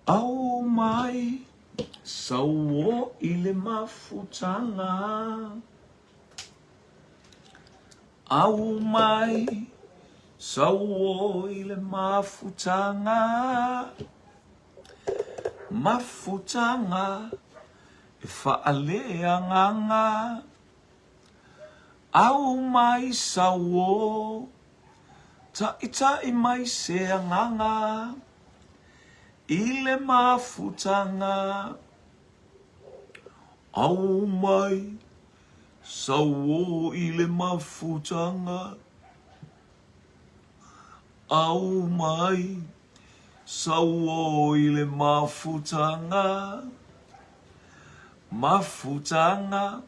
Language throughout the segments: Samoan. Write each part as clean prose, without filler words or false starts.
Aumai sauo i le mafutaga. Aumai sauo i le mafutaga. Mafutaga e faaleagaga. Aumai sauo, taʻitaʻi mai se agaga i le mafutaga. Aumai sauo i le mafutaga. Aumai sauo i le mafutaga. Mafutaga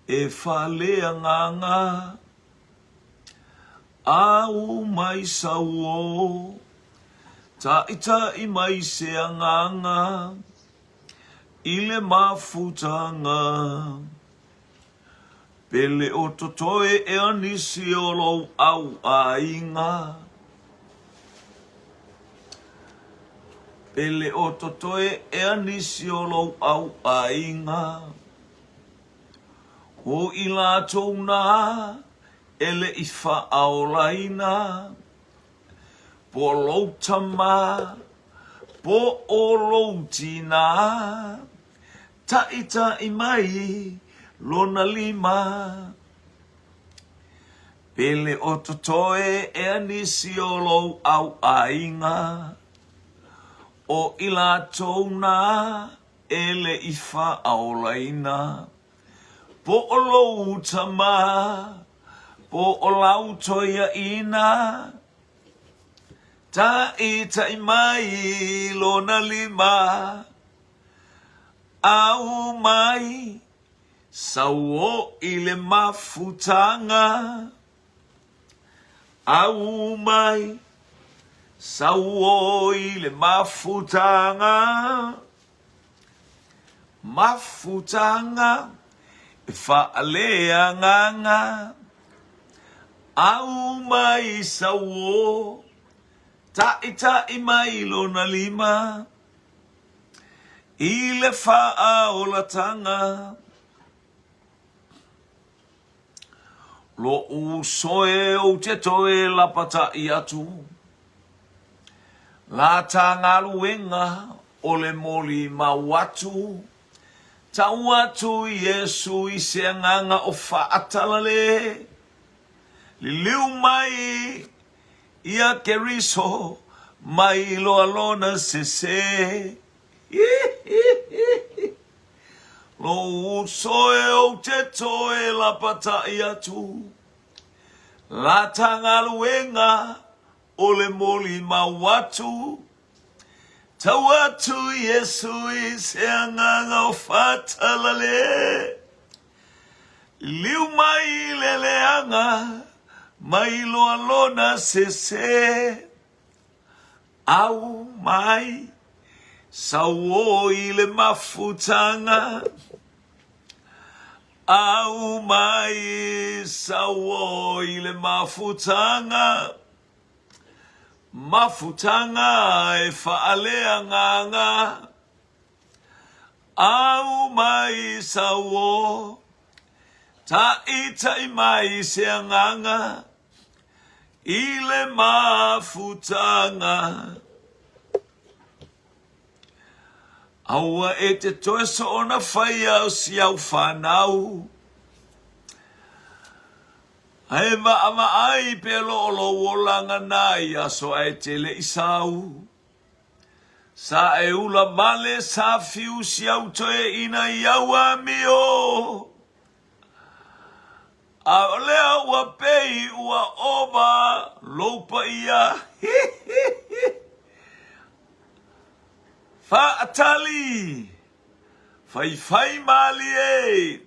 e faaleagaga. Aumai sauo, taʻitaʻi mai se agaga i le mafutaga. Pele o totoe ea nisi o lou au aiga. Pele o totoe ea nisi o lou au aiga. O i latou nā e le i faaolaina, po o lou tama, po o lou tinā, taʻitaʻi mai lona lima. Pele o totoe ea nisi o lou au aiga, o i latou nā e le i faaolaina, po o lou tama, po o lau toeaina, taʻitaʻi mai lona lima, aumai sauo i le mafutaga. Aumai sauo i le mafutaga. Mafutaga e faaleagaga. Aumai sauo, taʻitaʻi mai lona lima i le faaolataga. Loʻu uso e ou te toe lapataʻi atu, La ta galuega o le molimau atu, Tau atu Iesu i se agaga o faatalale, Liliu mai ia Keriso mai loa lona sese. Lou uso e ou te toe lapataʻi atu, La ta galuega o le molimau atu, Tau atu Iesu i se agaga o faatalale, Liliu mai i le leaga, mai loa lona sese. Aumai sauo i le mafutaga. Aumai sauo i le mafutaga. Mafutaga e faaleagaga. Aumai sauo, taʻitaʻi mai se agaga i le mafutaga. Aua e te toe soona whaia o si au whanau. Ae vaavaai pe lo o lou olaga na i aso ae tele i sau. Sa e ula vale sa fiu si au toeaina i au amio. ʻAʻole au ua pei ua ova lou paia. Faatali, faifai malie,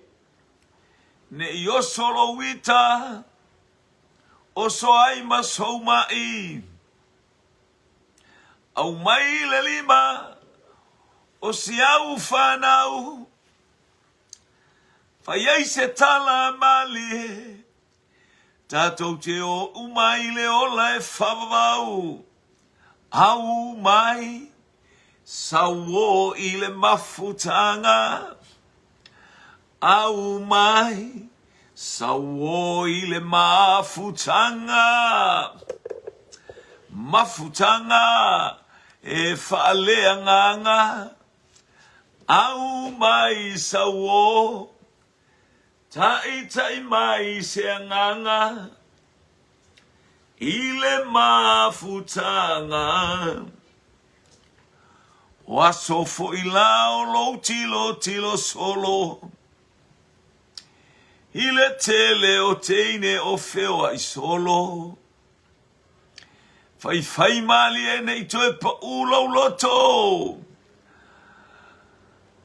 ne i oso lou ita, oso ai ma sou maʻi. Aumai le lima o si au whanau, Fai ai se tala malie, Tatou te o uma i le ola e whavavau. Au mai, Sauo i le mafutaga, Aumai, sauo i le mafutaga, Mafutaga e faaleagaga, Aumai, sauo, Taitai mai se agaga i le mafutaga. O aso foi la o lou tilotilo solo i le tele o teine o feoai solo. Faifai malie ne i toe paʻu lou loto.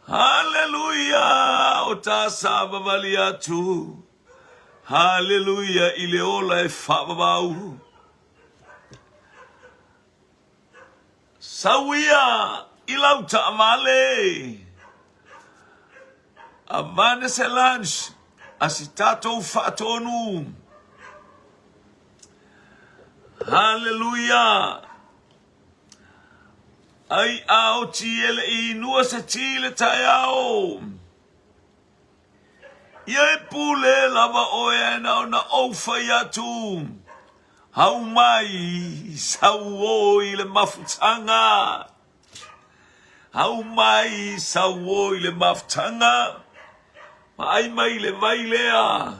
Haleluia, o ta savavali atu. Haleluia i le ola e faavavau. Sau ia i lau taavale. Avane se lunch a si tatou faatonu. Haleluia! Ai a oti e le i inua se ti le taeao. Ia e pule lava oe ae na ona ou fai atu. Hau mai sauo i le mafutaga. Hau mai sauo i le mafutaga. Vaai mai le vai lea.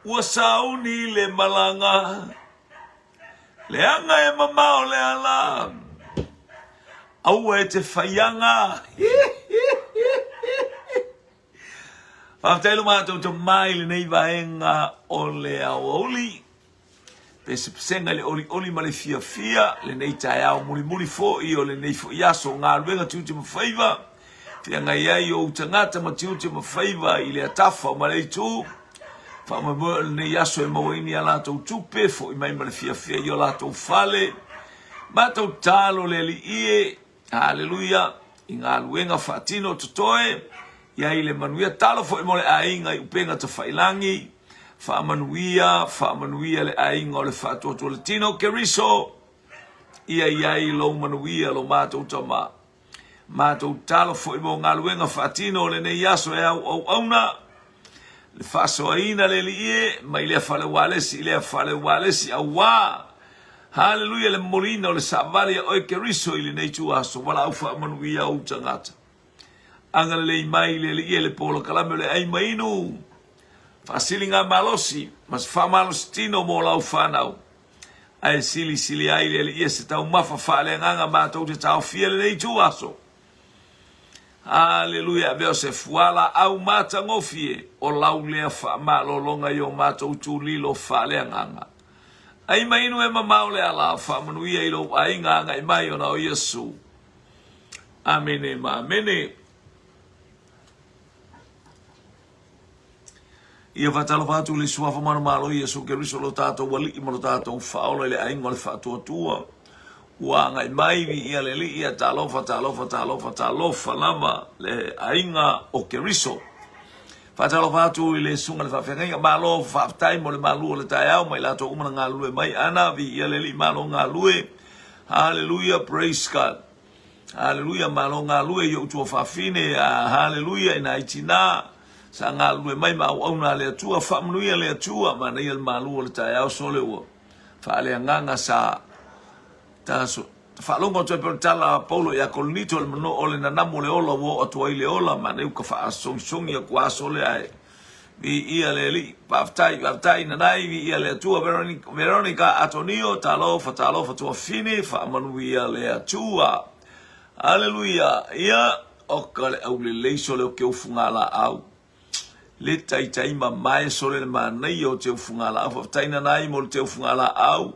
Ua sauni le malaga. Leaga e mamao le ala. Aua e te faiaga. Faafetai lo matou tama i lenei vaega o le aoauli. Pesepesega i le olioli ma le fiafia lenei taeao mulimuli foi o lenei foi aso o galuega tiute ma faiva. Feagai ai ou tagata ma tiute ma faiva i lea tafa ma lea itu. Faamoemoe o lenei aso e maua ai ni a latou tupe, foi mai ma le fiafia i o latou fale. Matou tatalo le Alii e, haleluia, i galuega faatino o totoe, i ai le manuia. Tatalo foi mo le aiga i upega tafailagi, faamanuia, faamanuia le aiga o le faatuatua le tino Keriso, ia i ai lou manuia lo matou tama. Matou tatalo foi mo galuega faatino o lenei aso e au auauna, le faasoaina le Alii e, mai lea fale ualesi i lea fale ualesi, auā, haleluia, le momoliina o le savali a oe Keriso i lenei ituaso, valaau faamanuia ou tagata. Agalelei mai le Alii e le polokalame o le ai ma inu, faasiligamalosi ma se faamalositino mo lau fanau. Ae silisili ai le Alii e se taumafa faaleagaga matou te taofia lenei ituaso. Aleluia, avea o se fualaau matagofie o lau lea faamalologa i o matou tulilo faaleagaga. Ai ma inu e mamao le ala, faamanuia i lou aiga agai mai ona o Iesu. Amene ma amene. Ia faatalofa atu i le Suafa manumalo Iesu Keriso lo tatou Alii ma lo tatou Faaola i le aiga o le Faatuatua. Ua agai mai viia le Alii, ia talofa, talofa, talofa, talofa lava le aiga o Keriso. Faatalofa atu i le susuga i le faafeagaiga, malo faafetai mo le malu o le taeao ma i latou uma na galulue mai. Ana, viia le Alii, malo galue. Hallelujah, praise God. Haleluia, malo galue i ou tuafafine, haleluia i nai tina sa galulue mai ma auauna a le Atua, faamanuia le Atua, manaia le malu o le taeao sole ua faaleagaga sa ta faalogo atu ai pei o le tala a Paulo ia Korinito le mano o le nanamu o le ola ua oo atu ai le ola, manaia ua ka faasogisogi atu a sole ae Viia le Alii. Faafetai, faafetai Nanai, viia le Atua. Veronica Atonio, talofa, talofa tuafine, faamanuia le Atua. Aleluia. Ia, oka le aulelei sole o ke ufugalaau. Le taitai mamae sole le manaia o te ufugalaau. Faafetai Nanai mo le te ufugalaau.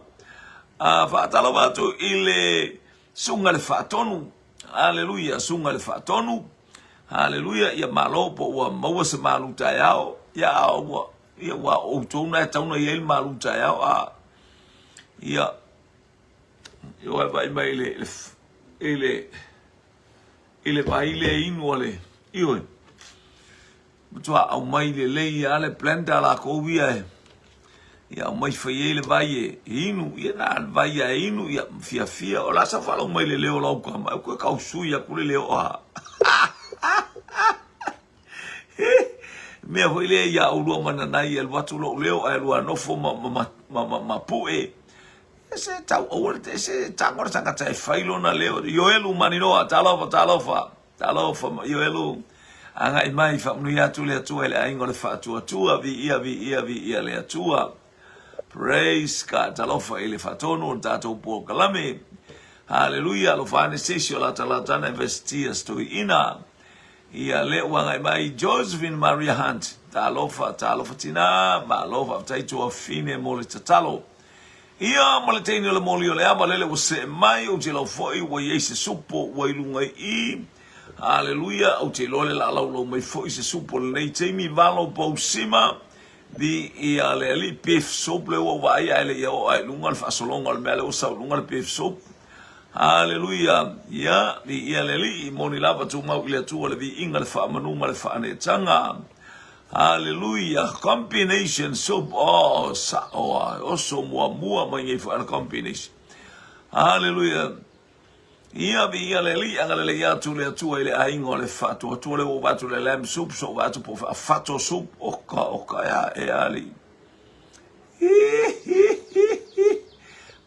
A faatalofa atu i le susuga le faatonu. Aleluia, susuga le faatonu. Haleluia, ia malo po ua maua se malu taeao, ia a ua, ia ua outou na e tau na i ai le malu taeao, a, ia, ia ua vaai mai i le, i le, i le vai le inu a le, ioe, matua aumai lelei lava le blender a lakou ia e, Ia aumai fai ai le vai e inu, ia na le vai a e inu, ia fiafia. O la sa faalogo mai le leo o lau tama, e koe kau sui aku le leo a. Mea foi lea ia ʻolua ma Nanai e alu atu loʻu leo ae lua nofo ma, ma, ma, ma, ma, ma puʻe. Se tau aua le se tago le tagata e fai lona leo. Ioelu Maninoa, talofa, talofa. Talofa ma Ioelu. Agai mai faamanuia atu le Atua i le aiga o le faatuatua. Viia, viia, viia le Atua. Praise God. Talofa i le faatonu o le tatou polokalame. Haleluia. Alofa ane se isi o latalatana e Vestias Toeaina. Ia lea ua agai mai Josephine Maria Hunt. Talofa, talofa tina. Malo faafetai tuafine mo le tatalo. Ia ma le teine o le moli o le ava lele ua see mai, ou te iloa foi ua i ai se supo ua i luga i i. Haleluia, ou te iloa le laalaulau mai foi se supo i lenei taimi, valo pousima, viia le Alii, beef soup lea ua ou vaai ae le i oo ae i luga le faasologa o le mea lea ua sau i luga le beef soup. Haleluia, ia, viia le Alii, moni lava tumau i le Atua le viiga, le faamanu ma le faaneetaga. Haleluia combination soup oh sao a oso muamua mai nei foi ala combination haleluia ia viia le Alii agalelei atu le Atua i le aiga o le faatuatua le ua ou atu le lamb soup so ou atu po o fato soup oka oka ea e alii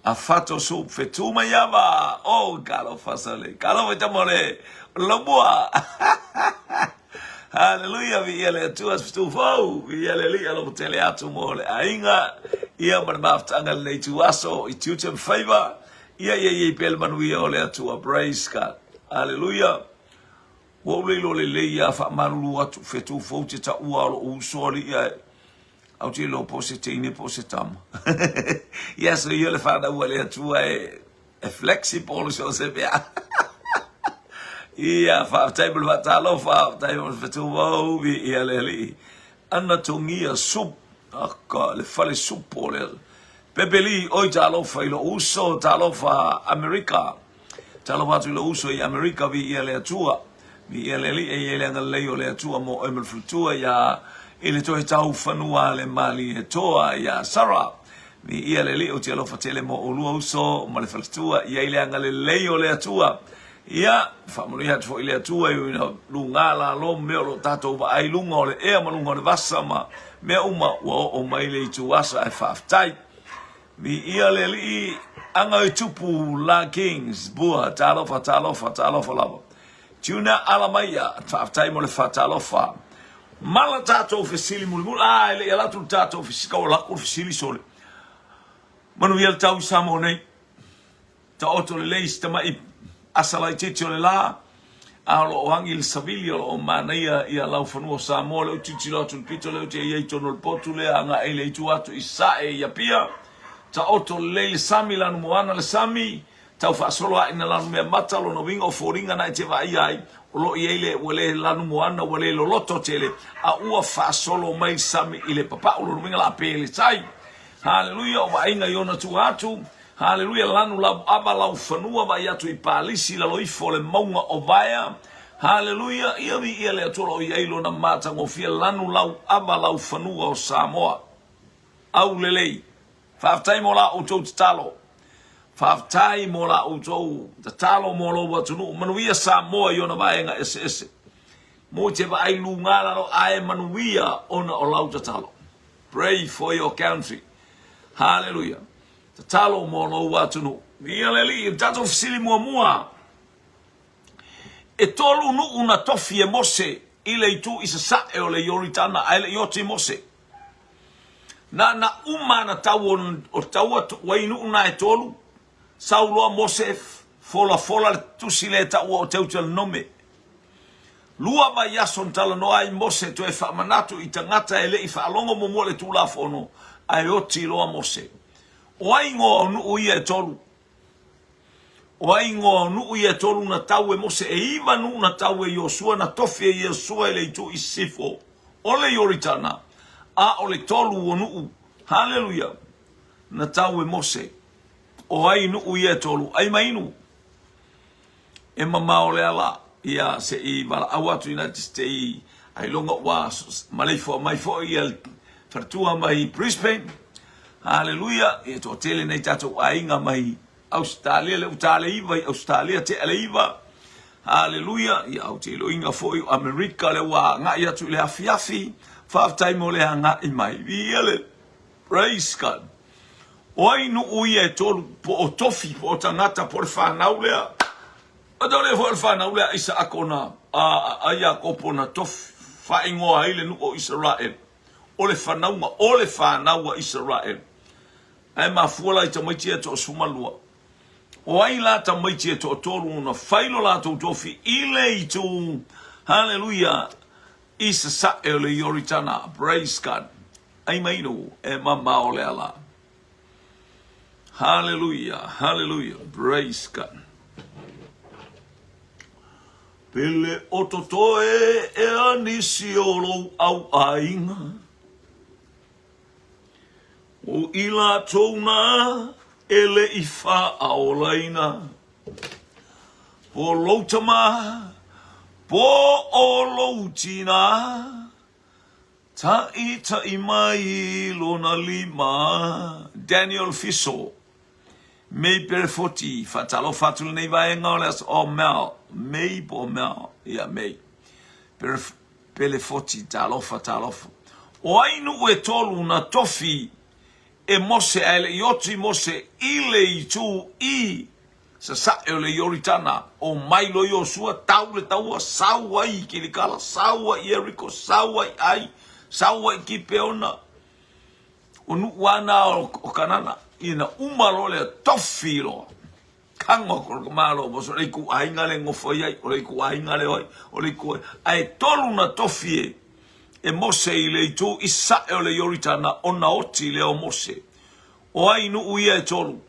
a fato soup fetu mai ava oh talofa sale talofa i tama o le laumua Haleluia, viia le Atua se fetu fou, viia le Alii alofa tele atu mo le aiga, ia ma le mafutaga i lenei ituaso i tiute ma faiva, ia ia i ai pea le manuia o le Atua. Praise God. Haleluia. Ua ou le iloa lelei ia faamalulu atu fetu fou te taua o lou uso alii ae au te iloa po o se teine po o se tama. Ia so ia le fanau a le Atua e E flexible so o se mea. Ia, faafetai mo le faatalofa, faafetai mo le fetumau, viia le Alii. Anatomia soup, aka, le fale supo o le Pepeli, oi talofa i lou uso, talofa Amerika. Talofa atu i lou uso i Amerika, viia le Atua. Viia le Alii, e i ai le agalelei o le Atua mo oe ma le faletua iā i le toe tau fanua le Malietoa iā Sarah. Viia le Alii, ou te alofa tele mo ʻolua uso ma le faletua, i ai le agalelei o le Atua. Ia, faamanuia atu foi le Atua i ona luga lalo ma mea o lo o tatou vaai luga o le ea ma luga o le vasa ma mea uma ua oo mai le ituasa ae faafetai. Viia le Alii, aga i tupu la Kings, bua, talofa, talofa, talofa lava. Tuna ala mai ia, faafetai mo le faatalofa. Mala tatou fesili mulimuli, ah, e le i ala atu le tatou fesili, kau ala aku le fesili sole. Manuia le tau i Samoa nei. Taoto lelei si tamai asa laitiiti o le la, a o lo o agi le savili o lo o manaia ia laufanua o Samoa lea ou tilotilo atu i le pito lea ou te i ai i totonu o le potu lea agai le itu atu i Sasae i Apia. Taoto lelei le sami, lanumoana le sami, tau faasolo ae ina lanumeamata, lona uiga o foliga na e te vaaia ai o lo o i ai le ua le lanumoana ua le loloto tele, a ua faasolo mai le sami i le papau, lona uiga la pe le tai. Haleluia, o vaaiga i ona tua atu. Haleluia, lanu lau ava lau fanua vaai atu i Palisi lalo ifo o le mauga o Vaea. Haleluia, ia viia le Atua o lo o i ai lona matagofie lanu lau ava lau fanua o Samoa. Aulelei. Faafetai mo la outou tatalo. Faafetai mo la outou tatalo mo lou atunuu. Manuia Samoa i ona vaega eseese. Mo te vaai luga lalo ae manuia ona o lau tatalo. Pray for your country. Haleluia. Tatalo mo lou atunuu. Viia le Alii. O le tatou fesili muamua. E tolu nuu na tofi e Mose i le itu i sasae o le Ioritana ae le i oti Mose. Na na uma ana tau o taua wai nuu na e tolu. Sau loa Mose folafola le tusi lea e taua o Teutelonome. Lua vaiaso na talanoa ai Mose toe faamanatu i tagata e le i faalogo muamua le Tulafono, ae oti loa Mose. O ai igoa o nuu ia e tolu? O ai igoa o nuu ia e tolu na tau e Mose? E iva nuu na tau e Iosua, na tofi e Iosua i le itu i sisifo o le Ioritana, a o le tolu o nuu, haleluia, na tau e Mose. O ai nuu ia e tolu? Ai ma inu. E mamao le ala, ia se i valaau atu United States ailoga ua maleifua mai foi ia le faletua mai Brisbane. Haleluia! Ia toatele nei tatou aiga mai Ausetalia, lea ua ta le 9 i Ausetalia, tea le 9. Haleluia! Ia ou te iloiga foi o Amerika lea ua agai atu i le afiafi. Faafetai mo le agai mai. Viia le Praise God. O ai nuu ia e tolu, po o tofi, po o tagata, po o le fanau lea. O le foi o le fanau lea a Isaako na, a Iakopo na tofi, faaigoa ai le nuu o Isaraele. O le fanauga, o le fanau a Isaraele. Ae mafua la i tamaiti ia e toa-12. O ai la tamaiti e toatolu na fai lo latou tofi i le itu, haleluia, i sasae o le Ioritana. Praise God. Ai mai nu e mamao le ala. Haleluia, haleluia, praise God. Pele o totoe e a nisi o lou au aiga. O i latou na e le i faaolaina. Po lou tama, po o lou tina, Taʻitaʻi mai lona lima. Daniel Fiso, Mei Perefoti, Faatalofa atu lenei vaega o le aso, oh Mel, Mei po o Mel, ia Mei. Pelefoti, talofa, talofa. O ai nuu e tolu na tofi e Mose ae le i oti Mose i le itu i Sasae o le Ioritana, o mai loa Iosua, tau le taua, sau ai i Kilikala, sau ai i Ieriko, sau ai i Ai, sau ai i Kipeona, o nuu lava na o Kanana, ina uma loa lea, tofi loa. Kago aku le malo, o le ituaiga le nofo i ai, o le ituaiga le oi, o le ituaiga. Ae tolu na tofi e, e Mose i le itu i sae o le Ioritana, ona oti lea o Mose. O ai nuu ia e tolu?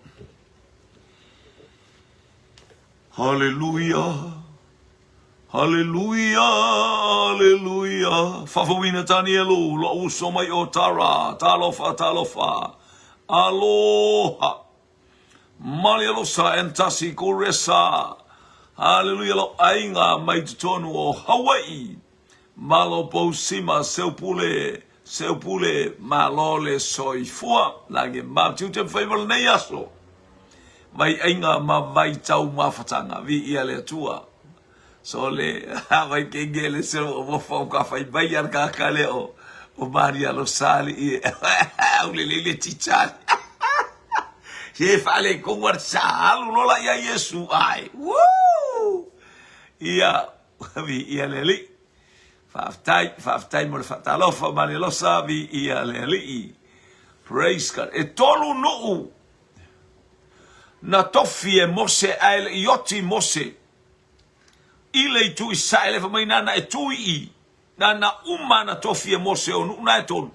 Haleluia, haleluia, haleluia. Faafouina Tanielu, lou uso mai o Tara. Talofa, talofa. Aloha. Malialosa and Tasi Kuresa. Haleluia lou aiga mai totonu o Hawaii. Malo Pousima Seupule Seupule malo le soifua lagi ma tiute ma faiva lenei aso vai aiga ma vai tau mafataga viia le Atua so le vai kenge le se o mo fau ka fai mai ar ka ka le o o Maria lo sali i au le le le titali se fale ko war sa alu lola ia Yesu ai woo ia Viia le Alii. Faafetai, faafetai mo le faatalofa ma le losa, viia le Alii. Praise God. E tolu nuu na tofi e Mose ae le i oti Mose i le itu i sae le mai nana e tui i nana uma na tofi e Mose o nuu na e tolu.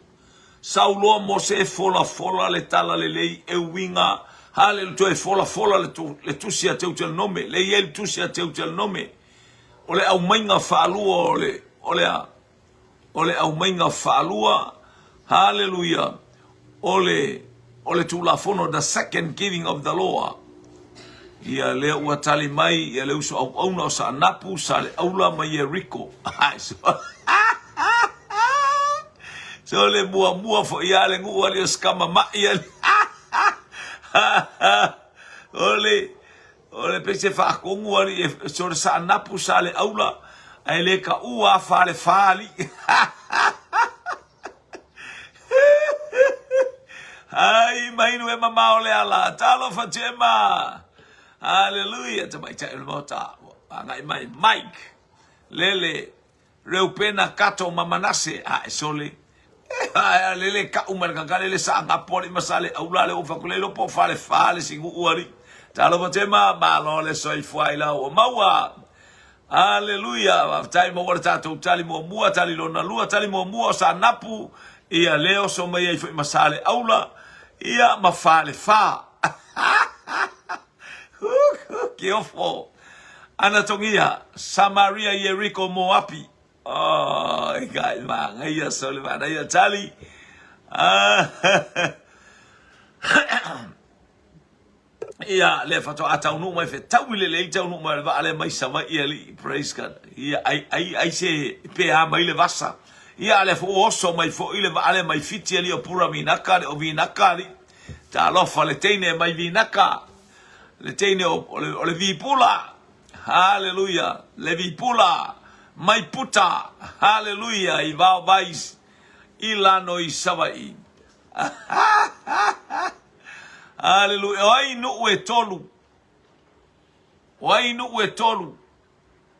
Sau loa Mose e folafola le tala lelei e uiga hale toe folafola le, tu, le tusi a Teutelnome le i ai le tusi a Teutelnome O le aumaiga faalua o le, o le a? O le aumaiga faalua, haleluia, o le, o le Tulafono, the second giving of the law. Ia lea ua tali mai ia le uso auauna o Saanapu, Saleaula ma Ieriko. So le muamua foi ia le nuu ali o sikama mai ali. O le, O le pese faakogu alii e so le saanapu sa le aula ae le kaua a fale fa alii. Ai mainu e mamao le ala. Talofa Gemma. Hallelujah. Tamaitai o le maota. Agai mai Mike. Lele. Reupena, Kato ma Manase, a e sole. E lele ka'u mai le kaka lele sa ngapo ali ma sale aula le ofa kule lo po fale fale singu uari. Talofa tema malo le soifua i lau o maua. Aleluia. Faafetai maua le tatou tali muamua, tali lona lua, tali muamua o Saanapu, ia le oso mai ai foi ma Sale Aula, ia ma Fale Fa. Kiofo. Anatogia, Samaria, Ieriko, Moapi. Oh, e kai manaia, so le manaia tali. Ah, ia le faatoa taunuu mai fetaui lelei taunuu mai o le vaa lea mai Savaii alii praise God ia ai ai ai se pe a mai le vasa ia le fo oso mai foi le vaa lea mai Fiti alii o Pura Vinaka le o Vinaka alii. Talofa le teine mai Vinaka, le teine o, o, le, o le Vipula. Haleluia, le Vipula mai Puta. Haleluia, i Vaovai i lano i Savaii. Haleluia, o ai nuu e tolu? O ai nuu e tolu?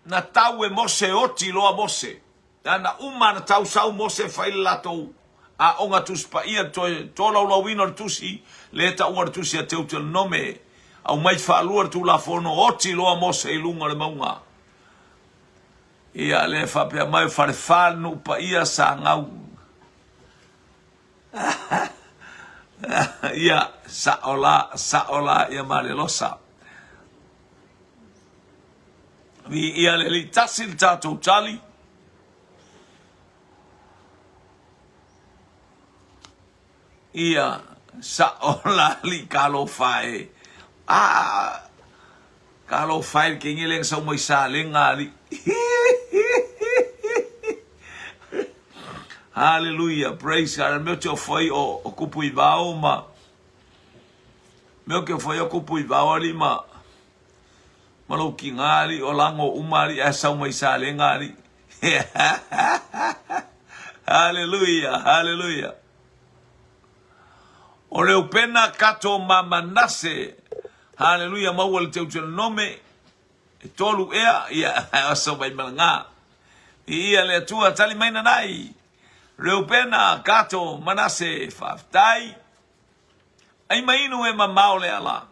Na tau e Mose, oti loa Mose. Na na uma na tau sau Mose fai le latou aoga Tusi Paia, toe tolaulauina o le Tusi, le taua le Tusi a Teutelonome, aumai faalua le Tulafono, oti loa Mose i luga o le mauga. Ia, le faapea mai o Falefa le nuu paia sa gau. Ia, sao la, sao la, ia Malelosa. Viia le Alii, tasi le tatou tali. Ia, sao la alii talofa e. Ah, talofa e le kenge le sau mai salega alii. Hallelujah, praise God. Mea te ofai o, o kupu i vao ma mea te ofai o kupu i vao alii ma Ma lou kiga alii o lago uma alii ae sau mai Salega alii. Haleluia, haleluia. O Reupena, Kato ma Manase. Haleluia, maua le Teutelonome. E tolu ea, ia, aso mai malaga. I ia le Atua, tali mai nanai. Reupena, Kato, Manase, faafetai. Ai mainu e mamao le ala.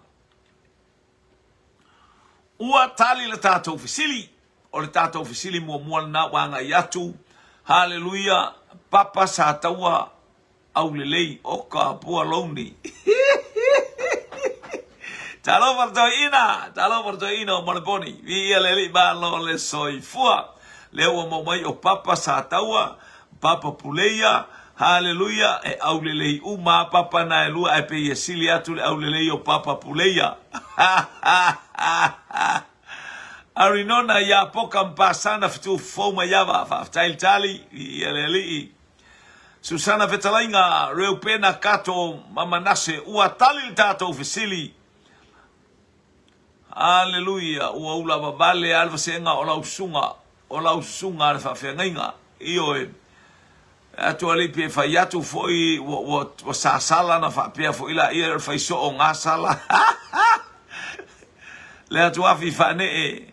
Ua tali le tatou fesili. O le tatou fesili muamua lena ua agai atu. Haleluia! Papa sa taua aulelei oka pua louni. Talofa le toeaina, talofa le toeaina o Maleponi. Viia le Alii malo le soifua. Lea ua maua mai o Papa sa taua, Papa Puleia, Haleluia, e aulelei uma a Papa na e lua ae pei e sili atu le aulelei o Papa Puleia. Arinona ia Poka Mpasana Fitufou Maiava, faafetai le tali, viia le Alii. Susana Fetalaiga, Reupena Kato ma Manase, ua tali le tatou fesili. Aleluia! Ua ula vavale lava le vasega o lau susuga, o lau susuga a le faafeagaiga. Ioe. Atu alii pe fai atu foi ua, ua, ua sasala na faapea foi la ia o le fai soo gasala. Le atu afi faanee,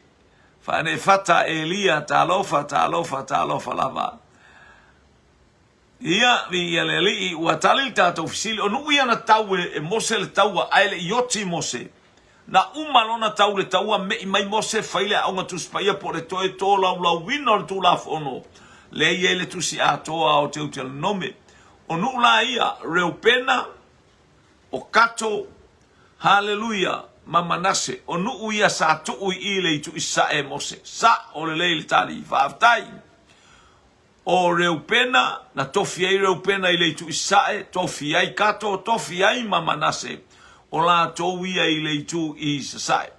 faanee fata Elia, talofa, talofa, talofa lava. Ia, viia le Alii, ua tali le tatou fesili, o nuu ia na tau e, e Mose le taua, ae le i oti Mose. Na uma lona tau le taua, me'i mai Mose, fai le Aoga Tusi Paia po o le toe tolaulauina o le Tulafono, lea e i ai le tusi atoa o Teutelonome. O nuu la ia, Reupena, o Kato, Haleluia, ma Manase, o nuu ia sa tuu i i le itu i sae e Mose. Sa'o lelei le tali. Faafetai. O Reupena, na tofi ai Reupena i le itu i sasae, tofi ai Kato, tofi ai ma Manase, o latou ia i le itu i sasae.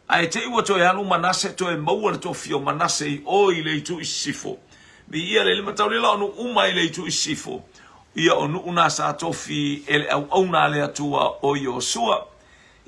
Ae te i ua toe alu Manase, toe maua le tofi o Manase i o i le itu i sisifo. Viia le limataulila o nuu uma i le itu i sisifo, ia o nuu na sa tofi e le auauna a le Atua o Iosua.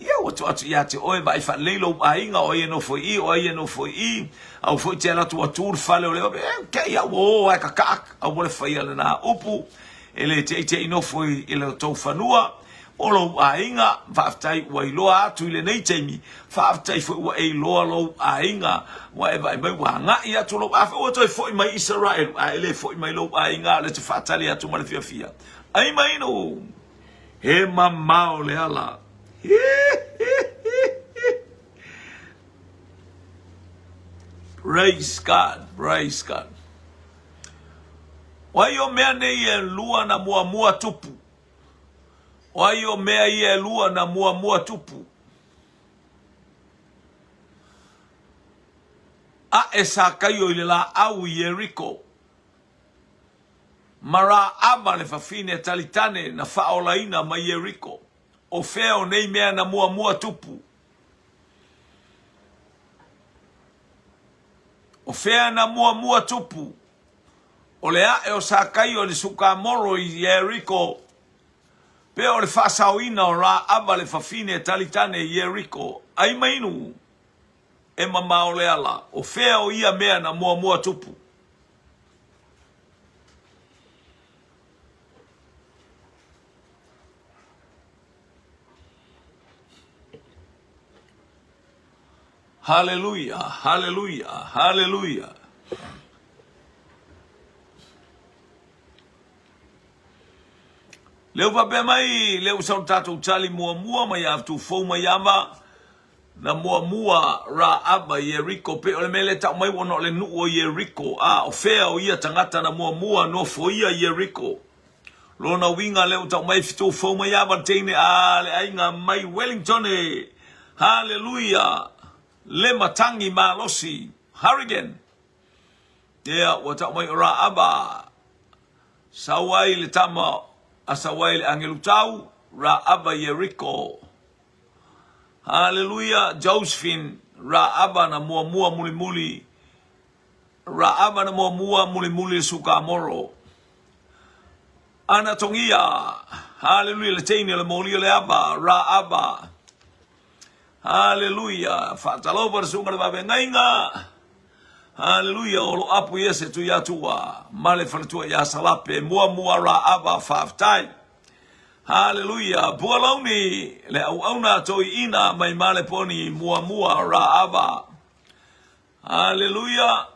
Ia, ua tuu atu ia te oe, vaai faalelei lou aiga, o ai e nofo i i, o ai e nofo i i, aua foi te alu atu ua tu le fale o le e, te i au ua o ai kaka'a, aua le faia lena upu, e le te i te i nofo i, i lo tou fanua, o lou aiga, faafetai ua iloa atu i lenei taimi, faafetai foi ua e iloa lou aiga, ua e vaai mai ua agai atu lou, afai ua toe foi mai Isaraelu, ae le foi mai lou aiga, o lea te faatali atu ma le fiafia. Ai mai no! He mamao le ala. Praise God, praise God. O ai o mea nei e lua na muamua tupu? O ai o mea ia e lua na muamua tupu? Aʻe Sakaio i le lāʻau i Ieriko. Ma Raava le fafine talitane na faaolaina mai Ieriko. O fea o nei mea na muamua tupu? O fea na muamua tupu? O le ae o Sakaio i le sukamoro i Ieriko. Pea o le faasaoina o Raaba le fafine talitane i Ieriko, ai ma inu, e mamao le ala, o fea o ia mea na muamua tupu? Haleluia, haleluia, haleluia. Lea ua faapea mai, lea ua sau le tatou tali muamua mai ia Tufou mai Ava, na muamua Raaba i Ieriko, pei o le mea lea e tau mai ona o le nuu o Ieriko, a o fea o ia tagata na muamua nofoia Ieriko. Lona uiga lea ua tau mai Fitufou mai Ava le teine a le aiga mai Wellington e Haleluia le matangi malosi Harrigan. Ia ua tau mai o Raaba sau ai le tama a sau ai le agelu tau Raaba Ieriko. Haleluia Josephine Raaba na muamua mulimuli Raaba na muamua mulimuli le Sukamoro. Ana tongia Haleluia le teine o le moli o le ava Raaba. Haleluia faatalofa le susuga le vavegaiga. Haleluia o lo apu ia se tui atua ma le faletua ia Salape muamua Raaba faafetai. Haleluia Pualauni le auauna toiina mai Maleponi muamua Raaba. Haleluia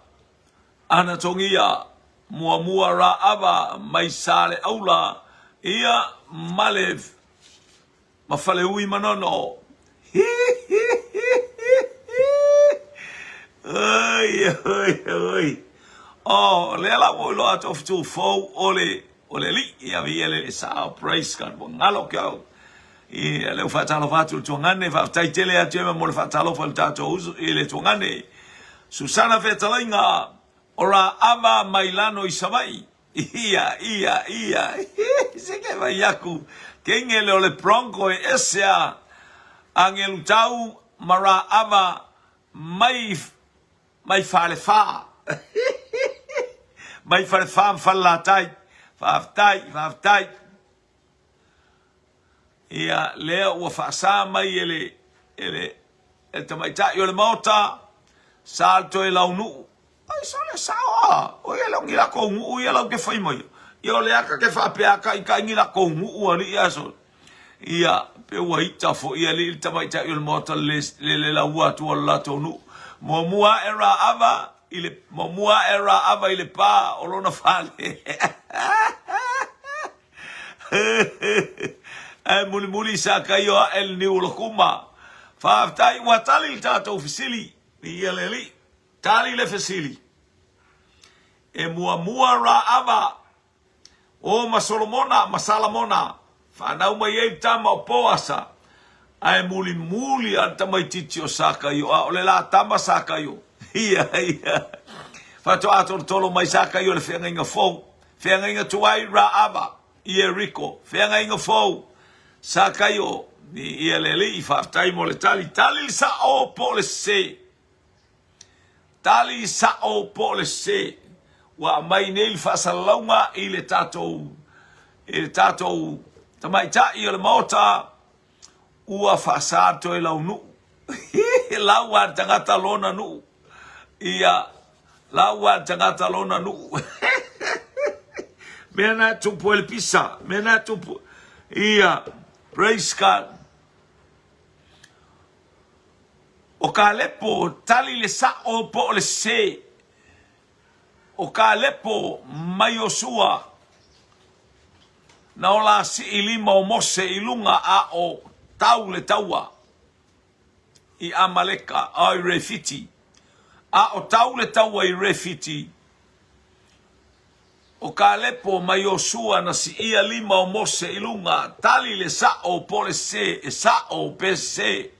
Anatogia muamua Raaba mai Saleaula ia ma le ma Faleui Manono. Oi, oi, oi. Oh, lea la ua iloa atu o Fitufou o le o le alii ia viia le sao praise God ua galo ke au ia lea ua faatalofa atu i le tuagane faafetai tele atu Emma mo le faatalofa i le tatou uso i le tuagane Susana Fetalaiga o Raava mai lano i Savaii ia ia ia se ke vai aku kenge le o le Bronco e ese a Angelu Tau ma Raava mai Mai Falefa. Mai Falefa ma Falelatai. Faafetai, faafetai. Ia, lea ua faasa mai e le, e le, e le tamaitai o le maota, sa le toe launuu. Ai, sa le sao a. O ia leo ni lako nuu ia lau ke whai mai. Ia o le aka ke whaapea ka i ka ingi lako nuu ali ia so. Ia, pe ua ita foʻi alii le tamaitai o le maota le, le, le laua atu o le latou nuu. Muamua ae Raava i le, muamua ae Raava i le pā o lona fale. Ae mulimuli sa kaio ae le niu o le kuma. Faafetai ua tali le tatou fesili. Ia le alii, tali le fesili. E muamua Raava O ma Solomona ma Salamona, whanau mai ai le tama o Poasa, ae mulimuli a le tamaitiiti o Sakaio, a o le la tama Sakaio. Ia, ia. Faatoa tolotolo mai Sakaio le feagaiga fou. Feagaiga tuai Raava, Ieriko. Feagaiga fou, Sakaio. Ia le alii, faafetai mo le tali. Tali le sao po o le sese. Tali sao po o le sese. Ua aumai nei le faasalalauga i le tatou i le tatou tamaitai o le Maota ua faasa toe lau nuu. Lau a le tagata lona nuu. Ia, lau a le tagata lona nuu. Mea na tupu e le pisa, mea na tupu. Ia, praise God. O Kalepo, tali le sao po o le sese. O Kalepo ma Iosua, na ola sii lima o Mose i luga a o tau le taua i Amaleka, a i Refiti. A o tau le taua i Refiti, o Kalepo ma Iosua na siia lima o Mose i luga, tali le sao po o le sese, e sao pe sese.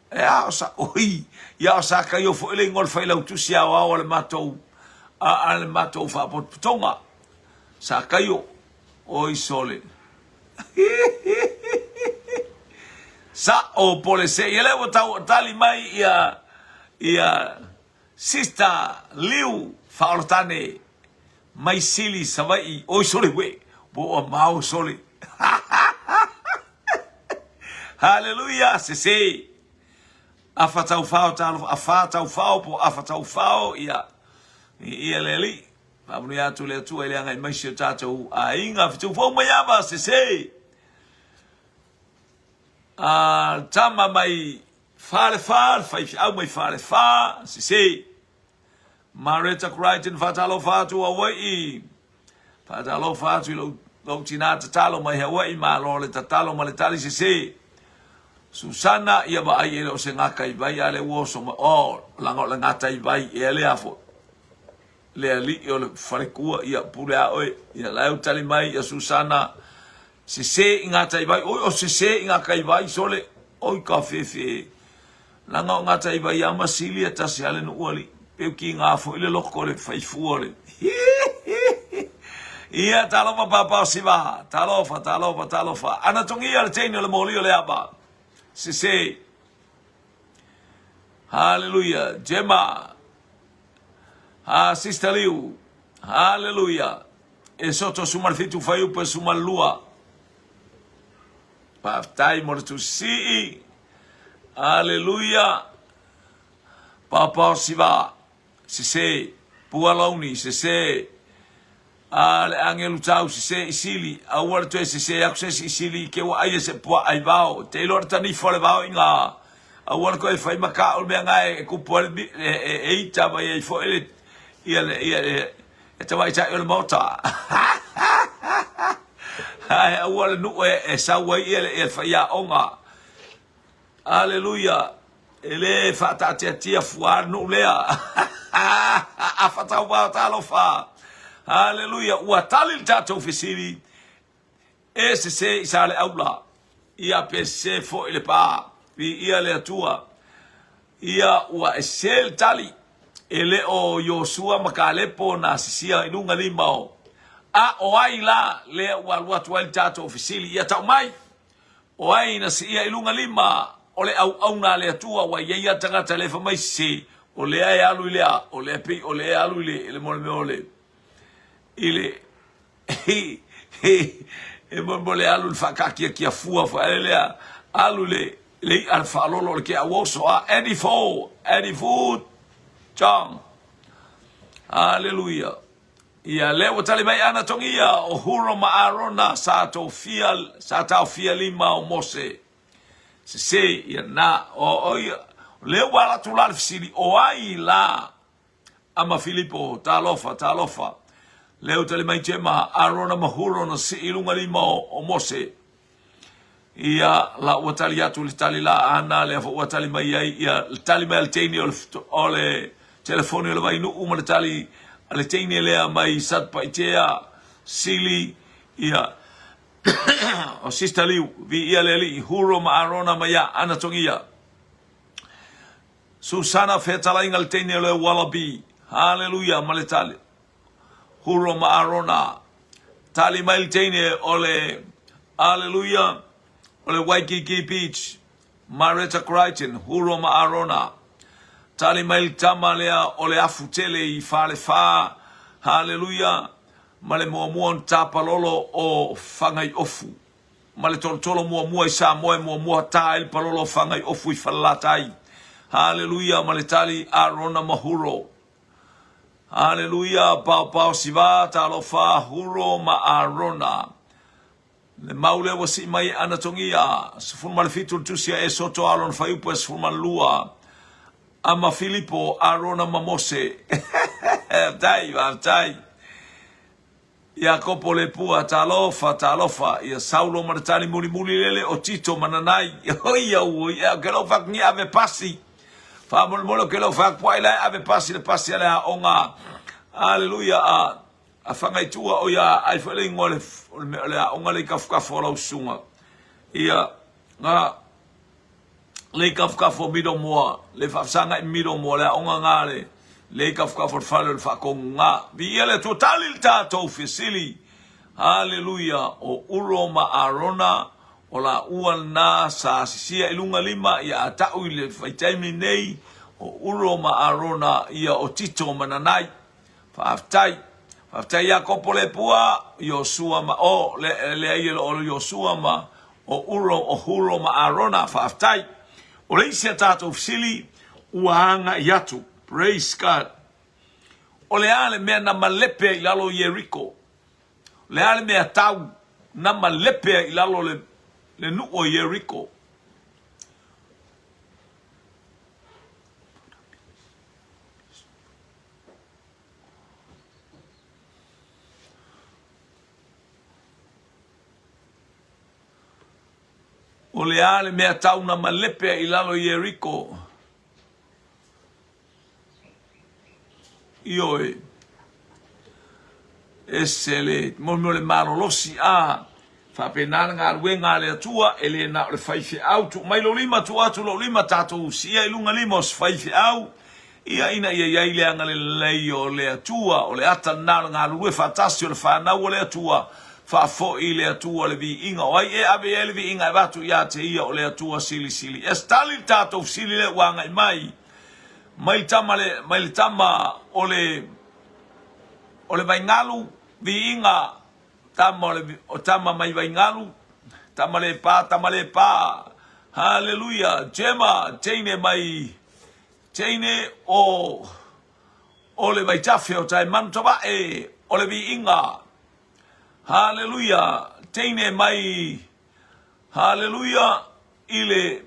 E a o sa, oi, ia o sa kaio foi le ingoa o le failautusi aoao a le matou, a, a le matou faapotopotoga. Sa kaio, oi sole. Sa o polese, ia lea ua tau tali mai ia, ia, Sister Liu Faaolatane mai Sili Savaii, oi sole we. Po ua mau sole. Haleluia, sese. Afa taufao talofa, afa taufao po afa taufao, ia. Ia le alii. Faamanuia atu le Atua i le agai mai si o tatou aiga. Fetuufou mai ava, sese. A tama mai Falefa, le faifeau mai Falefa, sese. Mareta Crichton, faatalofa atu Hawaii. Faatalofa atu i lou, lou tinā tatalo mai Hawaii, malo le tatalo ma le tali sese. Susana, ia vaai e le o se gata i vai a le ua oso mai. Oh, laga o le gata i vai ea lea foi. Le alii o le falekua, ia pule a oe. Ia la e tali mai ia Susana, sese i gata i vai. Oi, o sese i gata i vai, sole. Oi ka fefe. Leaga o Gataiva ia ma Sili e tasi a le nuu alii. Peu ki ngā foi le loko le faifua le. Ia talofa papa o Siva. Talofa, talofa, talofa. Ana tongia le teine o le moli o le ava. Sese. Hallelujah. Gemma. Ha, Sister Liu. Hallelujah. E soto suma le fitu faiupu e suma le lua. Faafetai mo le tusii. Aleluia. Papa o Siva, sese. Pualauni, sese. A le agelu tau, sese i sili. Aua le toe sese aku se isi i sili i ke ua ai e se pua ai vao. Te iloa le tanifa o le vao i ngā. Aua le koe fai ma ka o le mea ngā e kupu ai le, e, e, e ita mai ai foi le, ia le, ia le, e tamaitai o le maota. Ae aua le nuu e, e sau ai ia le, ia le faiaoga. Aleluia! E le faataatiatia fua le nuu lea. Afa tauvao talofa. Aleluia! Ua tali le tatou fesili, e sese i Saleaula, ia pe sese foi le pa. Viia le Atua. Ia ua ese le tali. E le o Iosua ma Kalepo na sisia i luga lima o. A o ai la lea ua alu atu ai le tatou fesili? Ia tau mai. O ai na siia i luga lima o le auauna a le Atua, ua i ai ia tagata le fai mai se, o lea e alu i le a, o lea pei o lea e alu i le, i le mo le mea o le, i le, e mo mo le alu i le faakaatiatia fua foi ale lea, alu i le, le i'a le faalolo o le ke'a ua oso a, Eddie Fo, Eddie Food, John. Hallelujah. Ia, lea ua tali mai ana togia o Huro ma Arona sa tofia, sa taofia lima o Mose. Sese, ia na, o, o ia, lea ua ala atu la le fesili, o ai la ama Filipo, talofa, talofa. Lea ua tali mai Jema, Arona ma Huro na sii i luga lima o, o Mose. Ia, la ua tali atu le tali la ana, lea foi ua tali mai ai, ia, le tali mai a le teine o le, o le telefoni o le Vainuu ma le tali a le teine lea mai Satupaitea, Sili, ia, o Sister Liu, viia le Alii, Huro ma Arona ma ia Ana Togia. Susana fetalaiga le teine o le Wallaby, haleluia ma le tali. Huro ma Arona. Tali mai le teine o le, aleluia, o le Waikiki Beach, Mareta Crichton, Huro ma Arona. Tali mai le tama lea o le afu tele i Falefa, haleluia, ma le muamua o tapalolo o Fagaiofu. Ma le tolotolo muamua i Samoa e muamua ta ai le palolo o Fagaiofu i Falelatai. Haleluia, ma le tali Arona ma Huro. Aleluia, paopao siva, talofa, Huro ma Arona. Le mau lea ua sii mai e Anatogia, 17 le tusi a Esoto a lona fuaiupu e 12. Ama Filipo, Arona ma Mose. Faafetai, faafetai. Iakopo le pua, talofa, talofa, ia Saulo ma le tali mulimuli lele o Tito ma Nanai. Oi au, oi, au, ke lou whakungi ave pasi. Faamolemole ke lou whakuai lai ave pasi le pasi a le aoga. Aleluia, a, a whangaitua o ia ai foi le ingoa le, o le mea o le aoga le i kafukafu o lau susuga. Ia, ngā, lei kafukafu o Middlemoa, le faafesagai Middlemoa, le aoga ngā le, lei kafukafu o le fale o le faatonu ngā. Viia le Atua, tali le tatou fesili. Haleluia, o Uro ma Arona, o laua lena sa asisia i luga lima, ia a ta'u i le vaitaimi nei, o Uro ma Arona, ia o Tito ma Nanai. Faafetai. Faafetai Iakopo Lepua, Iosua ma o, le, leai e le o Iosua ma o Uro, o Huro ma Arona, faafetai. O le isi a tatou fesili, ua agai atu. Praise God. O le a le mea na malepe ai i lalo o Ieriko? O le a le mea tau na malepe ai i lalo le, le nuu o Ieriko? O le a le mea tau na malepe ai i lalo i Ieriko? Ioe. Ese le mo le malolosi a faapena le galuega a le Atua e le na o le faifeau. Tuu mai lou lima, tuu atu lou lima, tatou siia i luga lima o se faifeau. Ia ina ia i ai le agalelei o le Atua, o le ata lena o le galulue faatasi o le fanau o le Atua, faafoi le Atua le viiga. O ai e ave i ai le viiga e avatu ia te ia o le Atua Silisili. E tali le tatou fesili lea ua agai mai, mai le tama, le, mai le tama o le, o le Vaingalu, viiga, tama o le, o tama mai Vaingalu, tama le pa, tama le pa, haleluia, Jema, teine mai, Teine o o le vaitafe o Taemanu Tavae o le viiga. Haleluia. Teine mai Haleluia i le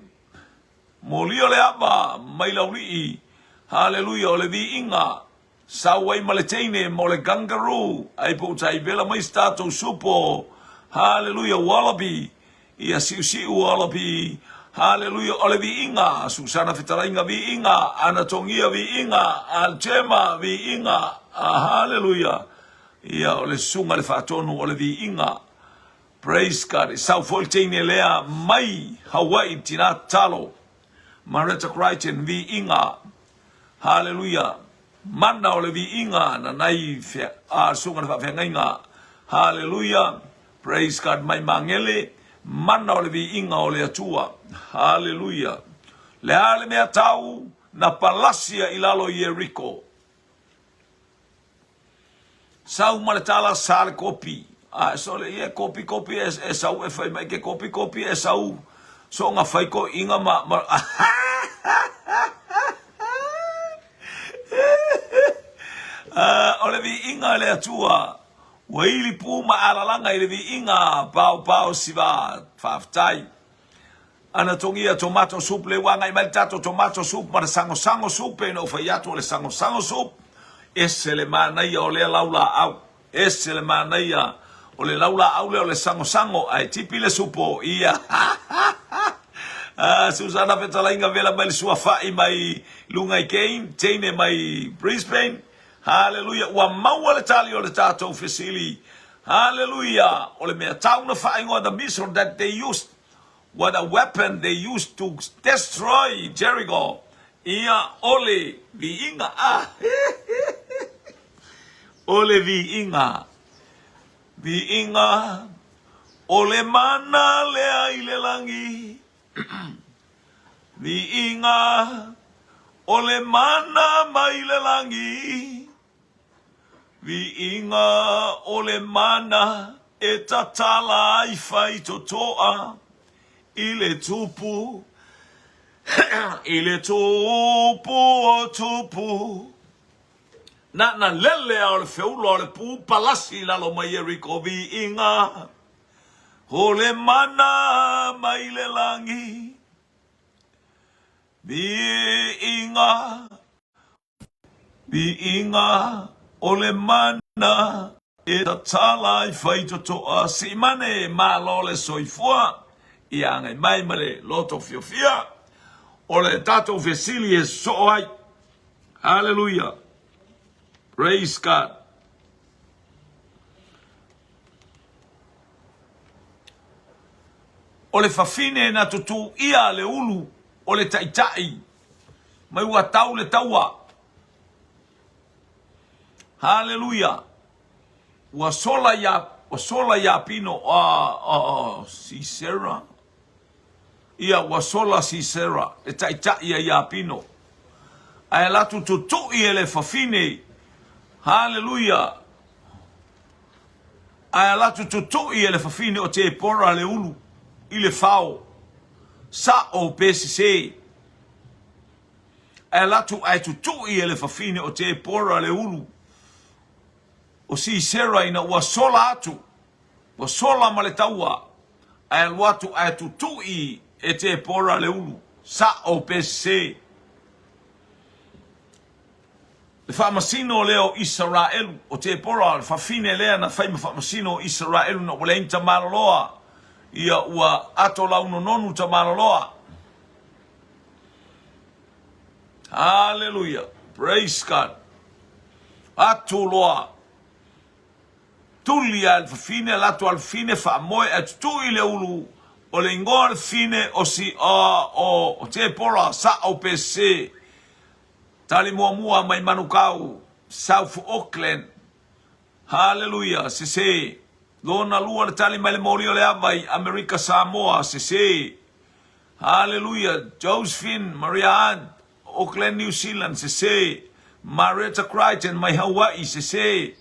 molia o le ava mai Laulii. Haleluia o le viiga. Sau ai ma le teine mo le kangaroo, ai po o taivela mai se tatou supo. Haleluia, wallaby, ia siusiu wallaby. Haleluia, o le viiga, Susana fetalaiga viiga, Anatogia viiga, Aljema viiga. Haleluia, ia o le susuga le faatonu o le viiga. Praise God. E sau foi le teine lea mai Hawaii, tina talo. Maretta Crichton, viiga. Haleluia! Mana o le viiga na nai a susuga le faafeagaiga. Haleluia! Praise God mai Magele. Mana o le viiga o le Atua. Haleluia! Le a le mea tau na palasia i lalo i Ieriko? Sau ma le tala sa le kopi. A sole ia kopi kopi e, e sau e fai mai ke kopi kopi e sau so nga fai ko inga ma, ma o le viiga le Atua ua ili pū ma alalaga i le viiga pao pao siva faafetai. Ana togia tomato soup le ua agai mai le tatou tomato soup ma le sagosago soup pei ona ou fai atu o le sagosago soup ese le manaia o lea laulaau ese le manaia o le laulaau lea o le sagosago ae tipi le supo ia ah, Susana fetalaiga vela mai le suafa'i mai luga i Kane teine mai Brisbane Haleluia ua maua le tali o le tatou fesili Haleluia o le mea tau na faaigoa the missile that they used What a weapon they used to destroy Jericho. Ia, o le viiga. Ah, o le viiga. Viiga, o le mana lea i le lagi. Viiga, o le mana mai le lagi. Viiga o le mana e tatala ai faitotoa i le tupu, i le tupu o tupu. Na na lele a o le feula o le pū palasi i lalo mai Ieriko. Viiga o le mana mai le lagi. Viiga Viiga o le mana e tatala ai faitotoa Siimane malo le soifua ia agai mai ma le loto fiafia o le tatou fesili e soo ai. Hallelujah. Praise God. O le fafine na tutuia le ulu o le taitai Mai ua tau le taua. Haleluia. Ua sola ia, ua sola ia Pino, a, a, Sisera. Ia, ua sola Sisera, e taitai ia ia Pino. Ae latu tutui e le fafine. Haleluia. Ae alu atu tutui e le fafine o Tepora le ulu i le fao, sa'o pe sesē. Ae alu atu ae tutui e le fafine o Tepora le ulu o Sisera ina ua sola atu, ua sola ma le taua, ae alu atu ae tutui e Tepora le ulu, sa'o pe sesē. Le faamasino lea o Isaraelu, o Tepora, le fafine lea na fai ma faamasino o Isaraelu ina ua leai ni tamaloloa, ia ua ato launononu tamaloloa. Haleluia! Praise God! Atu loa, tuli a le fafine, alu atu a le fafine, faamoe ae tutui le ulu, o le igoa o le fafine o si, o, o Tepora, sa'o pe sese. Tali muamua mai Manukau, South Auckland. Haleluia, sese. Lona lua le tali mai le moli o le ava i Amerika Samoa, sese. Haleluia, Josephine Maria Hunt, Auckland, New Zealand, sese. Marietta Crichton mai Hawaii, sese.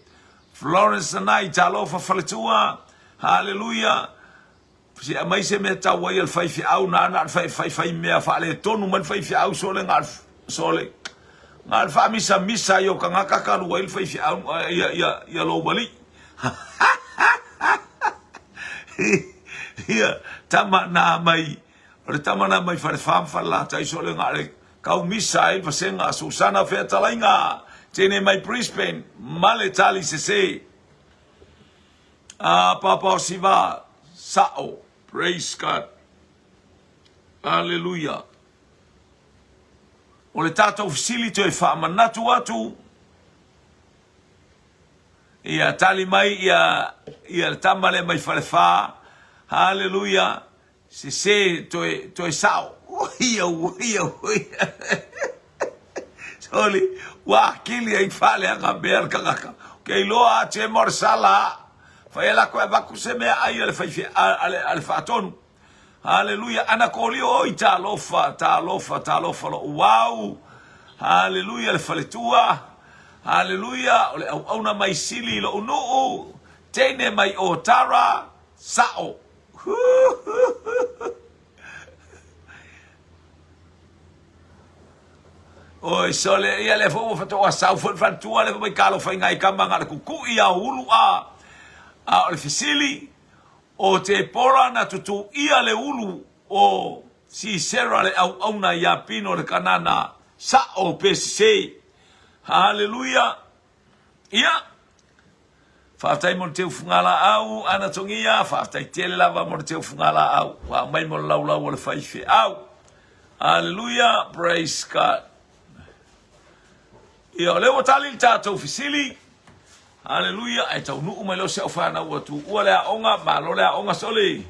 Florence Nanai, talofa faletua. Haleluia. Se aumai se mea tau ai a le faifeau nāna a le fai fai fai mea faaletonu mai le faifeau sole na sole na le faamisamisa ai o tagata talu ai le faifeau ia ia ia lou alii ia tama na mai o le tama na mai Falefa ma Falelatai sole na le kau misa ai le vasega Susana Fetalaiga tene mai Brisbane ma le tali sese. Ah, Papa o Siva, sa'o. Praise God. Aleluia. O le tatou fesili toe faamanatu atu, ia tali mai ia, ia le tama lea mai Falefa. Haleluia. Sese toe, toe sa'o. Uia, uia, uia. Soli, ua akili ai faaleaga mea le tagata. Ke iloa a te mo le sala. Fai ala koe avatu se mea ai a le faife, a le, a le faatonu. Haleluia. Ana kolio oi talofa, talofa, talofa lo uau. Haleluia le faletua. Haleluia. O le auauna mai sili lo unuu. Teine mai o tara. Sa'o. Oi sole ia le foi ua faatoa sau foi le faletua le foi mai talofa i nai tama na o le kukui a ulu a a o le fesili o Tepora na tutuia le ulu o Sisera le auauna ia Pino le Kanana sa'o pe sese. Haleluia. Ia, faafetai mo le teu fugalaau, Ana Togia, faafetai tele lava mo le teu fugalaau, ua aumai mo le laulau o le faifeau. Hallelujah, praise God. Ia, o lea ua tali le tatou fesili. Hallelujah, ae taunuu mai loa si au fanau ua tuua le aoga, malo le aoga sole.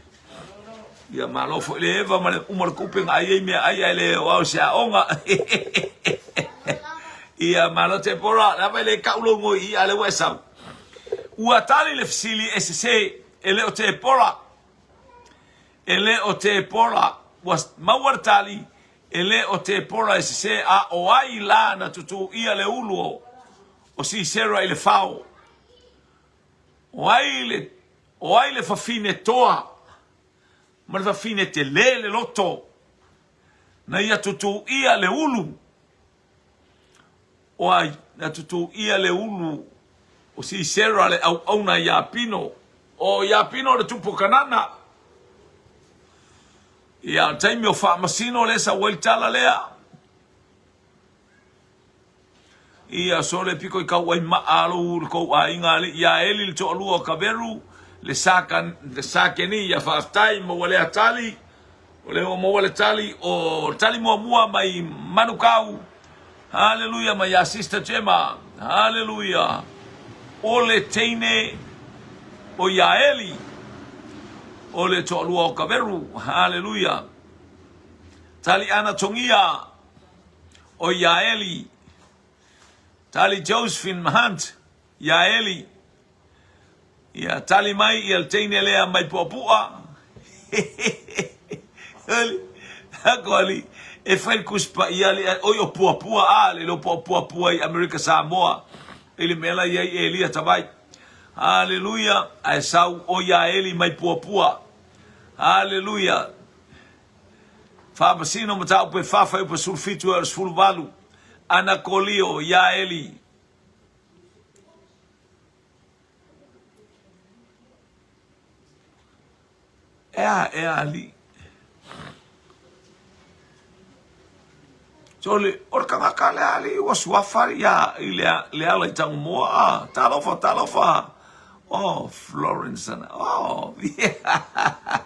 Ia malo foi le Eva ma le uma o le kupe na ai ai mea ai ae le o ao se aoga. Ia malo Tepora, le ava le kau lou ngoi i a le ua e sau. Ua tali le fesili e sese e le o Tepora. E le o Tepora. Ua maua le tali e le o Tepora e sese a o ai la na tutuia le ulu o, o Sisera i le fao. O ai le, o ai le fafine toa ma le fafine telē le loto na ia tutū ʻia le ulu o ai na tutū ʻia le ulu o Sisera le auauna iā Pino o iā Pino le tupu o Kanana. Ia, o le taimi o Faamasino lea sau ai le tala lea. Ia sole piko i kau ai maa lou le kou aiga alii ia Eli le toalua o Kaveru le sa le sa Keni ia faafetai maua lea tali o lea ua maua le tali o tali muamua mai Manukau Haleluia mai ia Sister Gemma Haleluia o le teine o ia Eli o le toalua o Kaveru Haleluia tali ana Tongia o Iaeli, tali Josephine Hunt, Iaeli, ia tali mai ia le teine lea mai Puapua, ako ali, e fai le Tusi Paia ali, oi o Puapua a, le lo po Puapua i Amerika Samoa, i le mea la i ai Elia Tavai. Haleluia! Ae sau ʻo Iaeli mai Puapua. Haleluia! Faamasino mataupu e fa fuaiupu 17 e o le 18. Anakolio, Iaeli. Ea, ea, alii. So le, o le tagata lea alii ua suafa ia i le, le ala i Tangomoa. Ah, talofa, talofa. Oh, Florence ana. Oh, yeah.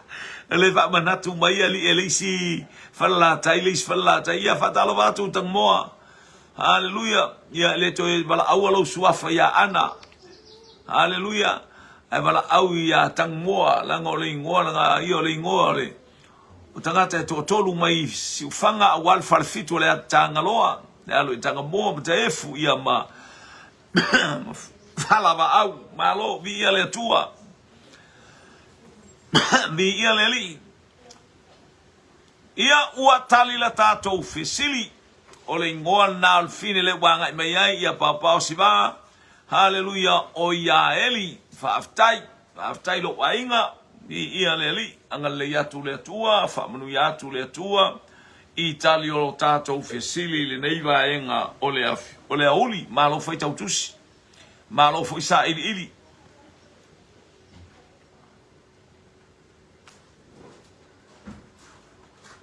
Le faamanatu mai alii e le isi falelatai, le isi falelatai. Ia faatalofa atu Tangomoa. Haleluia. Ia le toe valaau lou suafa ia Ana. Haleluia. Ae valaau ia Tangomoa, leaga o le igoa lena, ia o le igoa o le o tagata e toatolu mai Siufaga aua le falefitu o le Atagaloa, le alo i Tagamoa ma Taefu, ia ma Falavaau. Malo, viia le Atua. Viia le Alii. Ia ua tali la tatou fesili. O le igoa lena o le fine lea ua agai mai ai ia Paopao Siva. Haleluia, o Iaeli. Faafetai, faafetai lou aiga. Viia le Alii, agalelei atu le Atua, faamanuia atu le Atua i tali o tatou fesili i lenei vaega o le o le aoauli. Malo faitau tusi, malo foi sailiili.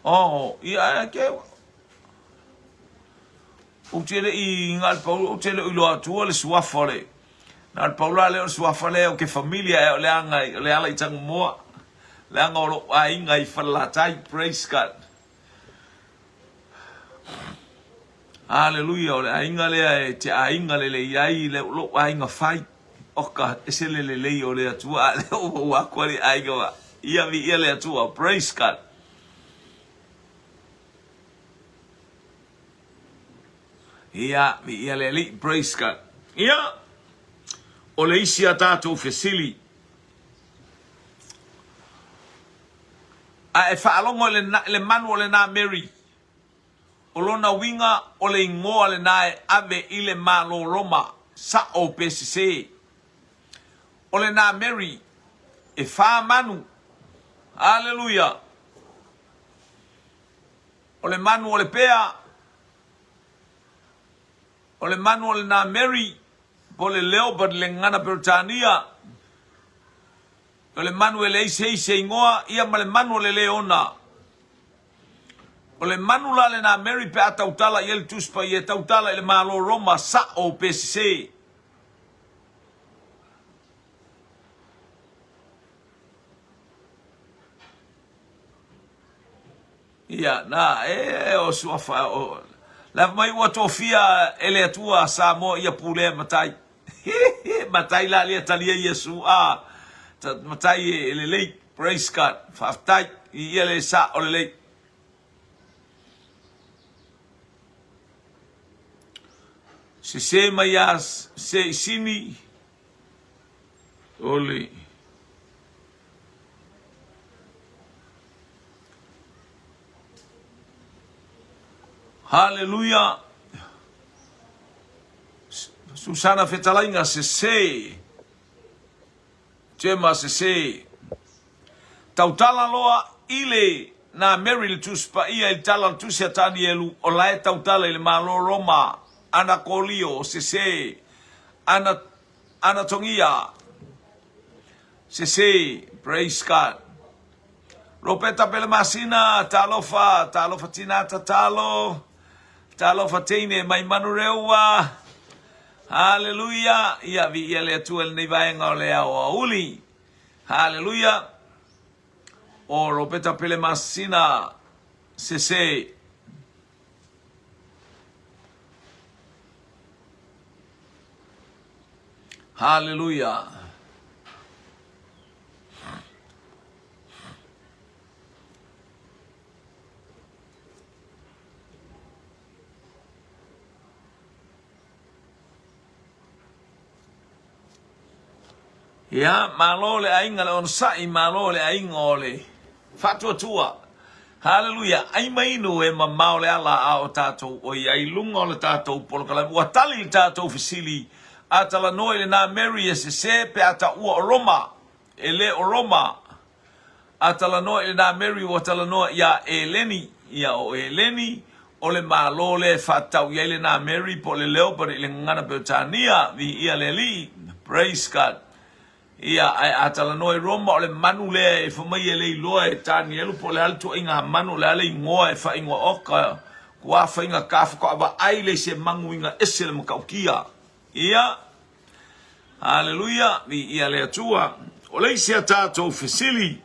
Oh, ia e ke Ou te le i na le pau, ou te le i iloa atua le suafa o le na le pau la lea o le suafa lea o ke familia e o le aga o le ala i Tangomoa. Leaga o lou aiga i Falelatai. Praise God. Haleluia, o le aiga lea e te aiga lelei ai le lou aiga fai. Oka, ese le lelei o le Atua, a lea ua ua atu le aiga wa. Ia viia le Atua. Praise God. Ia, viia le Alii. Praise God. Ia, o le isi a tatou fesili. A e faalogo i le, le manu o lena Mary, O lona uiga o le igoa lena e ave i le Malo Roma, sa'o pe sesē. O lena Mary, e fa manu. Aleluia! O le manu o le pea, o le manu o lena Mary, po o le leopard i le gagana Peretania, o le manu e leai se isi e igoa, ia ma le manu o le leona. O le manu la lena Mary pe a tautala i ai le Tusi Paia, e tautala i le Malo Roma, sa'o pe sesē. Ia, na, e, o suafa, o, lava mai ua tofia e le Atua Samoa ia pulea matai. Matai la lia talia Iesu, a, matai e lelei. Praise God. Faafetai. I ia le sa o lelei. Sese mai a se isini o le Hallelujah. Susana Fetalaiga sese. Gemma sese. Tautala loa i le na Mary le Tusi Paia i le tala o le Tusi a Tanielu o la e tautala i le Malo Roma Anakolio sese ana Anatogia sese. Praise God. Ropeta Pelemasina, talofa, talofa tina tatalo, talofa teine mai Manurewa. Haleluia, ia viia le Atua i lenei vaega o le aoauli. Haleluia. O Ropeta Pelemasina, sese. Haleluia. Ia, malo le aiga le onosai, malo le aiga o le faatuatua. Haleluia, ai ma inu e mamao le ala a o tatou oi ai luga o le tatou polokalame. Ua tali le tatou fesili. A talanoa i lenā Mary e sesē pe a taua o Roma, e le o Roma. A talanoa i lenā Mary ua talanoa iā Eleni, ia o Eleni, o le Malo lea e faatatau i ai lenā Mary po o le Leopard i le gagana Peretania, viia le Alii. Praise God. Ia, ae a talanoa i Roma, o le manu lea e fai mai e le iloa e Tanielu po o le a le tuaiga manu, o le a le igoa e faaigoa oka, kua faigata faatoa vaai lea i se manuiga ese le matautia. Ia, haleluia, viia le Atua. O le isi a tatou fesili,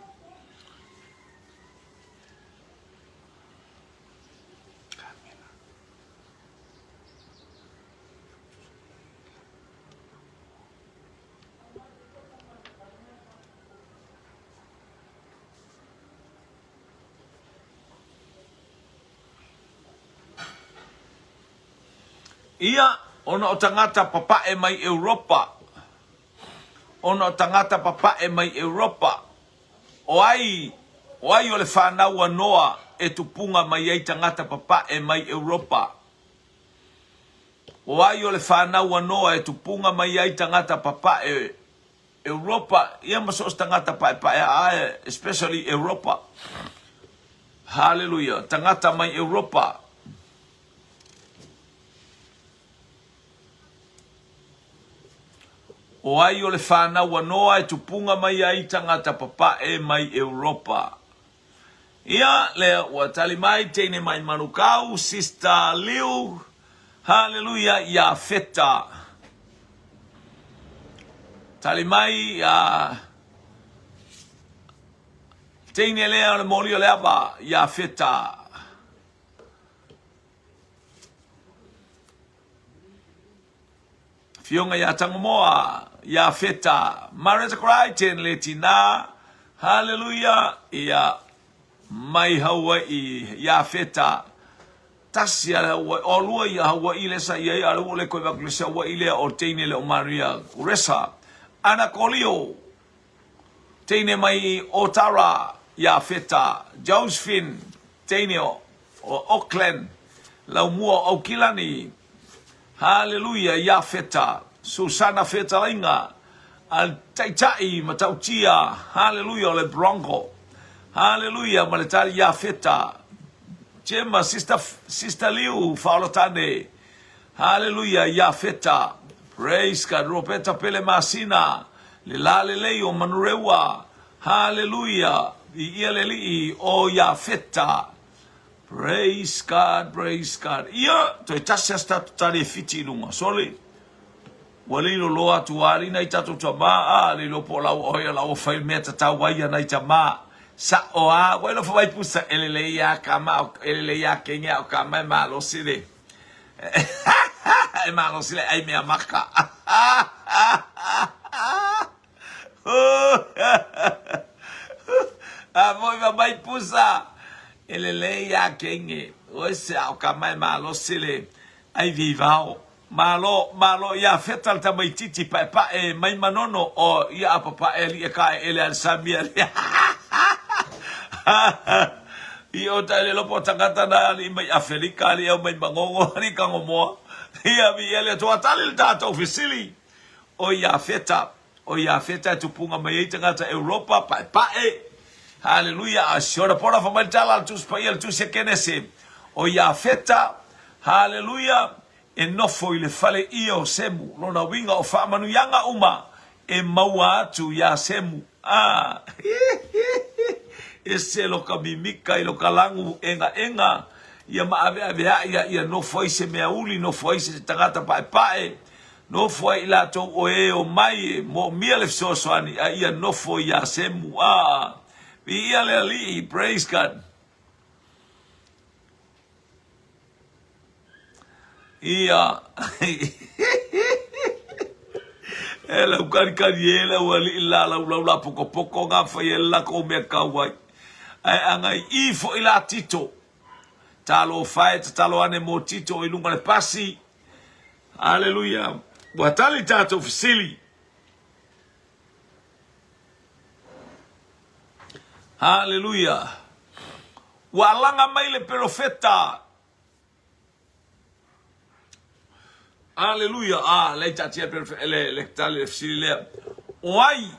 Ia, ona o tagata papae mai Europa, ona o tagata papae mai Europa, o ai, o ai o le fanau a Noa e tupuga mai ai tagata papae mai Europa? O ai o le fanau a Noa e tupuga mai ai tagata papae Europa, ia ma so o se tagata paepae a especially Europa. Haleluia, tagata mai Europa. O ai o le fanau a Noa e tupuga mai ai tagata papae mai Europa. Ia, lea ua tali mai teine mai Manukau, Sister Liu, haleluia, Iafeta. Tali mai a teine lea o le moli o le ava, Iafeta. Afioga ia Tangomoa, ia Feta, Mareta Crichton le tina, haleluia, ia mai Hauaii, ia Feta, tasi a le Hauaii, o lua ia Hauaii lea sa i ai, a o lea ua le koe vaku le se Hauaii lea o teine le o Maria Kuresa, Ana Kolio, Teine mai Otara, Iafeta, Josephine, teine o Auckland, Laumua o Aukilani, Haleluia, Iafeta, Susana Fetalaiga, a le Taitai matautia, Haleluia, o le Bronco, Haleluia, ma le tali Iafeta, Gemma, Sister, Sister Liu, Faolatane, Haleluia, Iafeta, Praise God, Ropeta Pele Masina, le lā lelei o Manurewa, Haleluia, viia le Alii o Iafeta, Praise God, praise God. Ia, toe tasi a se tatou tali e whiti i lunga. Sorry. Ua le loloa atu a alii nai tatou tamā, a le iloa po o laua oi o laua fai mea tatau ai a nai tamā. Sa'o a, ua iloa fa mai pusa, e lelei a kama, e lelei a kenge a o kama e malosi le. E malosi le ai mea maka. A foi fa mai pusa, e lelei a kenge, oi se a o kama e malosi le ai vivao. Malo, malo ia feta le tamaititi paepae mai Manono o ia a papae alii e kaeele a le sami a le I o ta ele lopo tagata na alii mai Afelika alii au mai Magogo alii Kagomoa ia mi ele atoa tali le tatou fesili o ia feta o ia feta e tupunga mai ai tagata Europa paepae Haleluia a siona pona fa mai tala le tusi paia le tusi a Kenese o ia feta Haleluia E nofo i le fale ʻia o Semu, lona uiga o faamanuiaga uma e maua atu iā Semu. A, ese lo ka mimika i lo ka lagu ʻegaʻega ia maʻaveʻaveaʻi a ia nofo ai se mea uli, nofo ai se tagata paepae, nofo ai i latou o e o mai e moomia le fesoasoani a ia nofo iā Semu. A, viia le Alii, praise God. Ia. E lau kalikali e lau alii la lau lau la pokopoko ngā whai e la ko mea kau ai. Ae anga i i fo i la Tito. Talo whae te talo ane mō Tito i lunga le pasi. Aleluia. Ua tali tātou fesili. Haleluia. Ua alaga mai le perofeta. Aleluia! A, lea i taatia pea le, le, tali le fesili lea. O ai?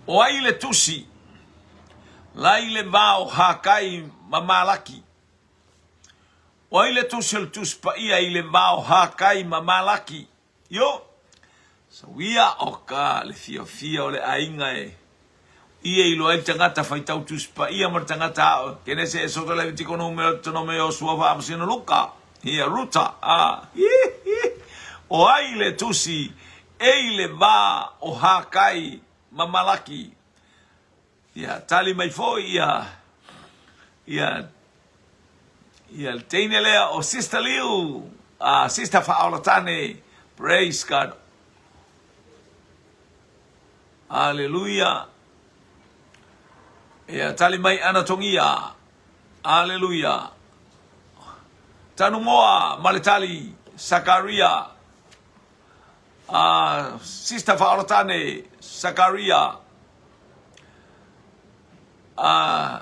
O ai le tusi la i le va o Hakai ma Malaki? O ai le tusi o le Tusi Paia i le va o Hakai ma Malaki? Io, sauia o ka le fiafia o le aiga e ia iloa ai le tagata faitau Tusi Paia ma le tagata ao. Kenese, Esoto, Levitiko, Numera, Deuteronome, Iosua, Faamasino, Luka, ia, Ruta, a, hi, hi. O ai le tusi e i le va o Hakai ma Malaki? Ia, tali mai foi ia, ia, ia le teine lea o Sister Liu, a Sister Faaolatane, praise God. Aleluia. Ia, tali mai Ana Tongia. Aleluia. Tanumoa ma le tali, Sakaria. A Sister Faaolatane, Sakaria. A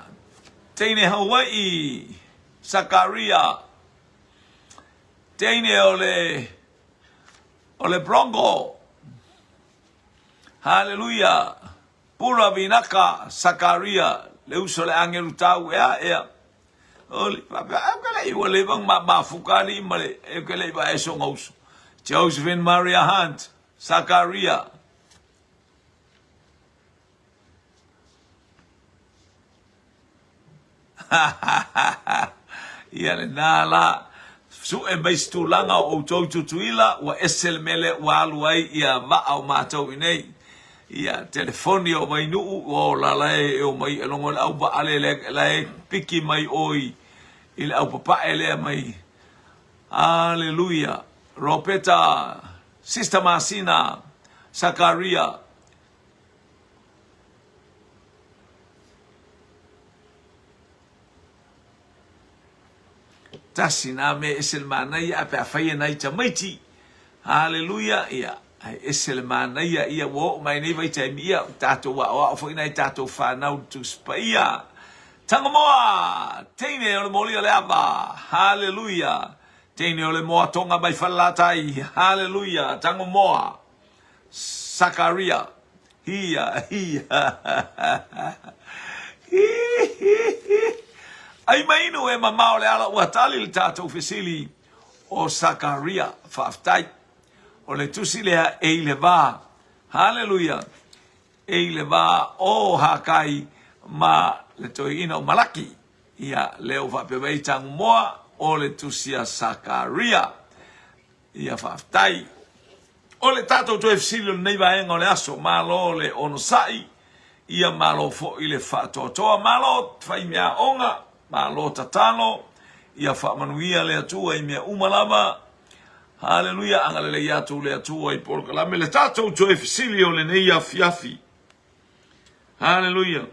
Teine Hawaii, Sakaria. Teine o le o le Bronco. Haleluia. Pura Vinaka, Sakaria, le uso le agelu tau ea ea. Oli, faapea, au ke lei ua leva ma mafuka ali ma le, e ke lei va eso ngauso. Josephine Maria Hunt, Sakaria. Ia lena la, sue mai se tulaga o outou i Tutuila, ua ese le mea lea ua alu ai ia vaa o matou i nei. Ia, telefoni o Vainuu, ua ola la e omai e logo i le au vaa lea la e piki mai oi i le au papae lea mai. Aleluia. Ropeta, Sister Masina, Sakaria, Tasi nā mea ese le manaia a pe a fai e nai tamaiti. Haleluia, ia, ai ese le manaia, ia ua oo mai nei vaitaimi, ia, tātou aoao foi nai tātou whānau le Tusi Paia. Tangamoa! Teine o le moli o le ava! Haleluia! Teine o le moa tonga mai Falelatai! Haleluia! Tangomoa! Sakaria. Hia, hia. Hi, hi, hi. Ai mai inu e mamao le ala ua tali le tātou fesili o Sakaria. Faafetai. O le tusi lea e i le vā. Haleluia. E i le vā o Hakai ma le toeaina o Malaki. Ia, lea ua faapea mai Tangomoa o le tusi a Sakaria. Ia faafetai. O le tatou toe fesili o lenei vaega o le aso, malo le onosai, ia malo foi le faatoatoa, malo fai meaaoga, malo tatalo, ia faamanuia le Atua i mea uma lava. Haleluia, agalelei atu le Atua i polokalame le tatou toe fesili o lenei afiafi. Haleluia.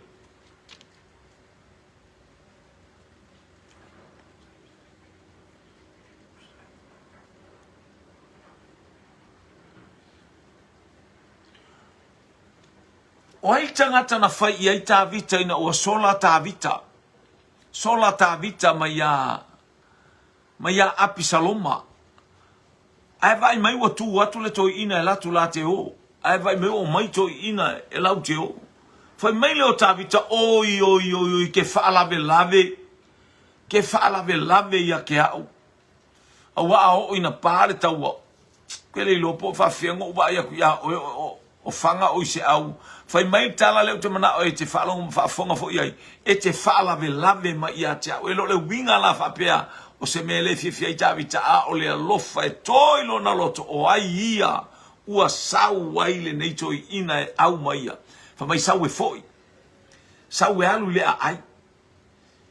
O ai tagata na fai i ai Tāvita ina ua sola Tāvita? Sola Tāvita mai iā, mai iā Apisaloma. Ae vaai mai ua tū atu le toeaina e latu la te ō. Ae vaai mai ua omai toeaina e lau te ō. Fai mai lea o Tāvita, Oi, oi, oi, oi, ke faalavelave. Ke faalavelave ia ke a'u. Auā a oo ina pā le taua, ke le iloa po o faafefea ona ou vaai atu iā oe o, o faga o i se au. Fai mai le tala lea ou te manao e te faalogo ma faafofoga foi i ai, e te faalavelave mai ia te au. E le o le uiga la faapea o se mea e le fiafia ai Tavita, a o le alofa e to i lona loto, o ai ia ua sau ai lenei toeaina e au mai ia. Fai mai sau e foi, sau e alu i le aai.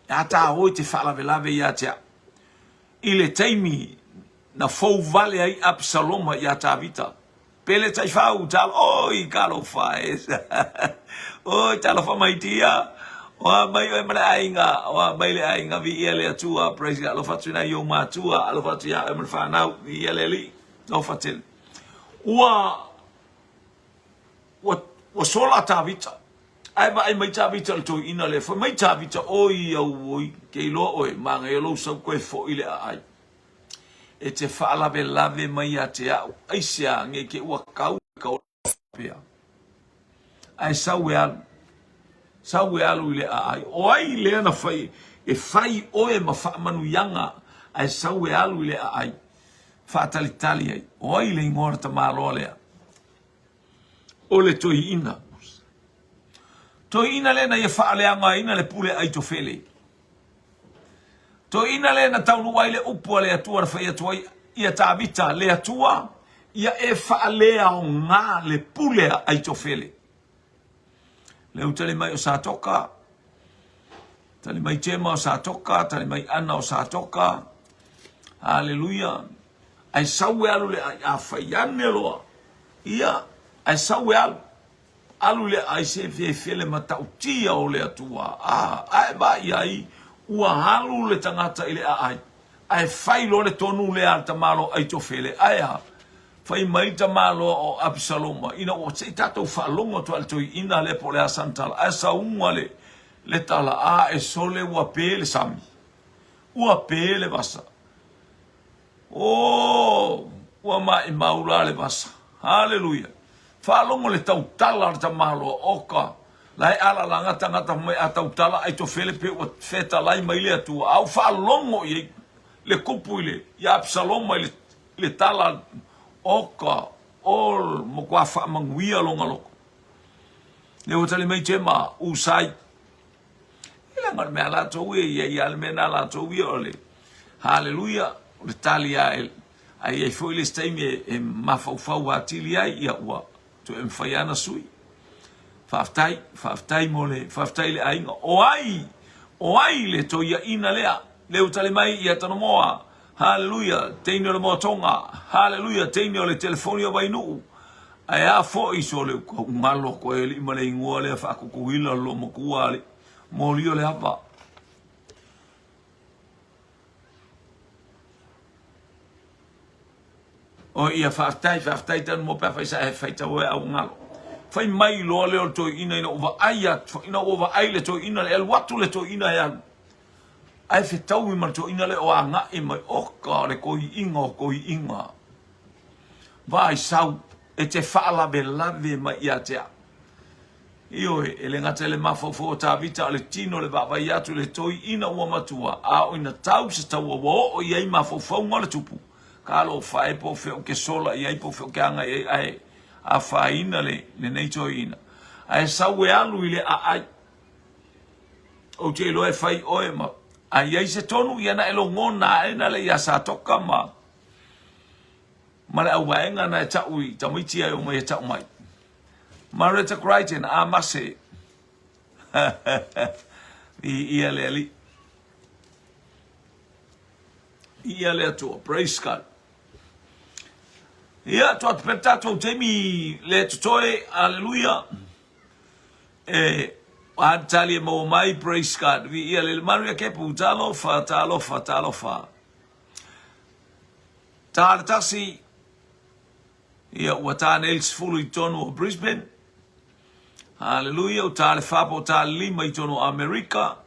E a tā oi te faalavelave ia te au? I le taimi na fou vale ai Apisaloma iā Tavita, Pele taifau, talo, oi, talofa e, oi, talofa mai tia, oa mai oe ma le aiga, oa mai le aiga, viia le Atua, praise God, alofa atu i nai ou matua, alofa atu iā oe ma le whanau, viia le Alii, alofa tele. Ua, ua, ua sola Tavita. Ae vaai mai Tavita i le toeaina lea, fai mai Tavita, Oi auoi, ke iloa oe, manaia lou sau koe foʻi le aai. E te faalavelave mai ia te a'u, aisea nei te ua kau i ka ola faapea. Ae sau e alu, sau e alu i le aai. O ai lea na fai, e fai oe ma faamanuiaga, ae sau e alu i le aai, faatalitali ai. O ai le igoa o le tamaloa lea? O le toeaina. Toeaina lea na ia faaleaogaina le pule a Aitofele. Toeaina lea na taunuu ai le upu a le Atua na fai atu ai ia Tavita, le Atua, ia e faaleaoga le pule a Aitofele. Lea ua tali mai o Satoka, tali mai Tema o Satoka, tali mai Ana o Satoka. Haleluia. Ae sau e alu le ai, a fai ane loa. Ia, ae sau e alu. Alu le ai se fefele matautia o le Atua. A, ae vaai ai, ua alu le tagata i le aai. Ae fai loa le tonu lea a le tamaloa Aitofele. Ae a? Fai mai le tamaloa o Apisaloma, ina ua se i tatou faalogo atu lava i le toeaina lea po o le a sana tala. Ae sauga le, le tala, a e sole ua pe le sami. Ua pe le vasa. Oh, ua maimau la le vasa. Haleluia. Faalogo le tautala a le tamaloa, oka, la e alalaga tagata fai mai a tautala Aitofele pe ua fetalai mai le Atua. A ua faalogo i ai le kupu i le, ia Apisaloma i le, i le tala, oka, o matua faamanuia lona loto. Lea ua tali mai Jema, Usai. E leaga o le mea a latou ia, ia ia le mea na latou ia o le haleluia, o le tali a e, a i ai foi le isi taimi e, e mafaufau atili ai, ia ua toe mafai ana sui. Faafetai, faafetai mo le, faafetai le aiga. O ai, o ai le toiaina lea, le ua tali mai ia Tanomoa, haleluia, teine o le moatoga, haleluia, teine o le telefoni o Vainuu, Ae a foi sole ua galo koe alii ma le igoa lea faakukuila lo matua alii moli o le ava. O ia faafetai faafetai tanu mo pe fai sa e fai tau e au galo. Fai mai loa lea o le toeaina ina ua vaai atu ina ua vaai le toeaina le alu atu le toeaina e alu. Ae fetaui ma le toeaina lea o agai mai oka o le toeaina o toeaina. Vaai sau e te faalavelave mai ia te au. Ioe, e le gata i le mafaufau o Tavita, o le tino, le vaavaai atu i le toeaina ua matua, a o ina tau se taua ua oo i ai mafaufauga o le tupu, talofa e po o fea ou te sola i ai, po o fea ou te agai i ai, ae afaina le, lenei toeaina. Ae sau e alu i le aai. Ou te iloa e fai oe ma, a i ai se tonu, ia na e logona ae na le ia Satoka ma, ma le auvaega na e tau i tamaiti ai o mai e tau mai. Mareta Crichton, a mase. I ia le ali. I ia le atua. Praise God. Ia, to atu pea tātou taimi le totoe. Aleluia. E, a tali e maua mai. Praise God. Vi ia le manuia kepu. Talofa, talofa, talofa. Tā le tasi, ia ua tā nei le 10 i tonu o Brisbane. Haleluia, ua tā le whā po tā le lima i tonu o Amerika.